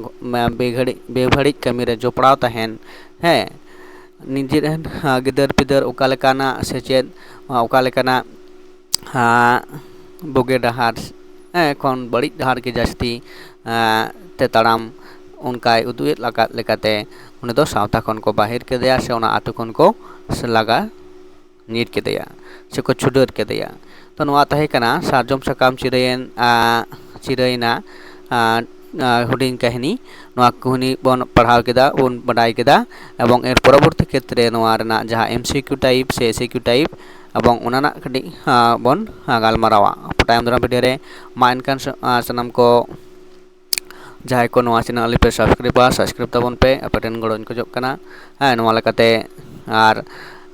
ᱵᱮᱜᱷᱟᱹᱲᱤᱡ, ᱵᱮᱵᱟᱹᱲᱤᱡ ᱠᱟᱹᱢᱤ ᱨᱮ ᱡᱚᱯᱲᱟᱣ ᱛᱟᱦᱮᱱ, ᱦᱮᱸ, ᱱᱤᱡᱮᱨᱮᱱ, ᱟ, ᱜᱤᱫᱟᱹᱨ ᱯᱤᱫᱟᱹᱨ ᱚᱠᱟ ᱞᱮᱠᱟᱱᱟᱜ ᱥᱮᱪᱮᱫ, ᱚᱠᱟ ᱞᱮᱠᱟᱱᱟᱜ, ᱟ, ᱵᱩᱜᱤ ᱰᱟᱦᱟᱨ, ᱦᱮᱸ, ᱠᱷᱚᱱ ᱵᱟᱹᱲᱤᱡ ᱰᱟᱦᱟᱨ ᱜᱮ ᱡᱟᱹᱥᱛᱤ, ᱟ, ᱛᱮ ᱛᱟᱲᱟᱢ, ᱚᱱᱠᱟᱭ ᱩᱫᱩᱜ ᱮᱫ ᱟᱠᱟᱫ ᱞᱮᱠᱟᱛᱮ ᱩᱱᱤ ᱫᱚ ᱥᱟᱶᱛᱟ ᱠᱷᱚᱱ ᱠᱚ ᱵᱟᱦᱮᱨ ᱠᱮᱫᱮᱭᱟ ᱥᱮ ᱚᱱᱟ ᱟᱛᱳ ᱠᱷᱚᱱ ᱠᱚ ᱞᱟᱜᱟ ᱧᱤᱨ ᱠᱮᱫᱮᱭᱟ ᱥᱮ ᱠᱚ ᱪᱷᱩᱰᱟᱹᱨ ᱠᱮᱫᱮᱭᱟ᱾ ᱛᱚ, ᱱᱚᱣᱟ ᱛᱟᱦᱮᱸ ᱠᱟᱱᱟ ᱥᱟᱨᱡᱚᱢ ᱥᱟᱠᱟᱢ ᱪᱤᱨᱟᱹᱭᱮᱱ, ᱟ, ᱪᱤᱨᱟᱹᱭᱮᱱᱟ, ᱟ, ᱟ, ᱦᱩᱰᱤᱧ ᱠᱟᱹᱦᱱᱤ᱾ ᱱᱚᱣᱟ ᱠᱟᱹᱦᱱᱤ ᱵᱚᱱ ᱯᱟᱲᱦᱟᱣ ᱠᱮᱫᱟ, ᱵᱚᱱ ᱵᱟᱰᱟᱭ ᱠᱮᱫᱟ, ᱮᱵᱚᱝ ᱮᱨ ᱯᱚᱨᱚᱵᱚᱨᱛᱤ ᱠᱷᱮᱛᱨᱮ ᱱᱚᱣᱟ ᱨᱮᱱᱟᱜ ᱡᱟᱦᱟᱸ M C Q type ᱥᱮ S A Q type, ᱮᱵᱚᱝ ᱚᱱᱟ ᱨᱮᱱᱟᱜ ᱠᱟᱹᱴᱤᱡ, ᱟ, ᱵᱚᱱ, ᱟ, ᱜᱟᱞᱢᱟᱨᱟᱣᱟ ᱛᱟᱭᱚᱢ ᱫᱟᱨᱟᱢ video ᱨᱮ᱾ ᱢᱟ ᱮᱱᱠᱷᱟᱱ ᱥᱟ-, ᱟ, ᱥᱟᱱᱟᱢ ᱠᱚ ᱡᱟᱦᱟᱸᱭ ᱠᱚ ᱱᱚᱣᱟ channel ᱟᱹᱞᱤᱧ ᱯᱮ subscribeᱟ, subscribe ᱛᱟᱵᱚᱱ ᱯᱮ, ᱟᱯᱮ ᱴᱷᱮᱱ ᱜᱚᱲᱚᱧ ᱠᱷᱚᱡᱚᱜ ᱠᱟᱱᱟ᱾ ᱦᱮᱸ, ᱱᱚᱣᱟ ᱞᱮᱠᱟᱛᱮ ᱟᱨ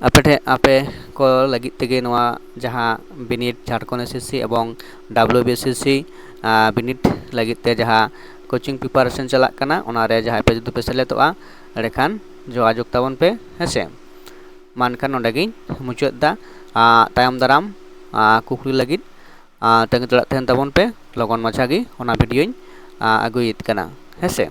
ᱟᱯᱮ ᱴᱷᱮᱱ, ᱟᱯᱮ ᱠᱚ ᱞᱟᱹᱜᱤᱫ ᱛᱮᱜᱮ ᱱᱚᱣᱟ ᱡᱟᱦᱟᱸ ᱵᱤᱱᱤᱰ ᱡᱷᱟᱲᱠᱷᱚᱸᱰ S S C ᱮᱵᱚᱝ W B S S C, ᱟ, ᱵᱤᱱᱤᱰ ᱞᱟᱹᱜᱤᱫ ᱛᱮ ᱡᱟᱦᱟᱸ ᱠᱳᱪᱤᱝ ᱯᱨᱤᱯᱟᱨᱮᱥᱚᱱ ᱪᱟᱞᱟᱜ ᱠᱟᱱᱟ, ᱚᱱᱟᱨᱮ ᱡᱟᱦᱟᱸᱭ ᱯᱮ ᱡᱩᱫᱤ ᱯᱮ ᱥᱮᱞᱮᱫᱚᱜᱼᱟ, ᱮᱸᱰᱮᱠᱷᱟᱱ ᱡᱳᱜᱟᱡᱳᱜᱽ ᱛᱟᱵᱚᱱ ᱯᱮ, ᱦᱮᱸ ᱥᱮ᱾ ᱢᱟ ᱮᱱᱠᱷᱟᱱ ᱱᱚᱰᱮ ᱜᱤᱧ ᱢᱩᱪᱟᱹᱫ ᱮᱫᱟ᱾ ᱟᱸ, ᱛᱟᱭᱚᱢ ᱫᱟᱨᱟᱢ, ᱟᱸ, ᱠᱩᱠᱞᱤ ᱞᱟᱹᱜᱤᱫ, ᱟᱸ, ᱛᱟᱺᱜᱤ ᱛᱟᱲᱟᱜ ᱛᱟᱦᱮᱱ ᱛᱟᱵᱚᱱ ᱯᱮ᱾ ᱞᱚᱜᱚᱱ ᱢᱟᱪᱷᱟ ᱜᱮ ᱚᱱᱟ ᱵᱷᱤᱰᱤᱭᱳᱧ, ᱟᱸ, ᱟᱹᱜᱩᱭᱮᱫ ᱠᱟᱱᱟ, ᱦᱮᱸ ᱥᱮ᱾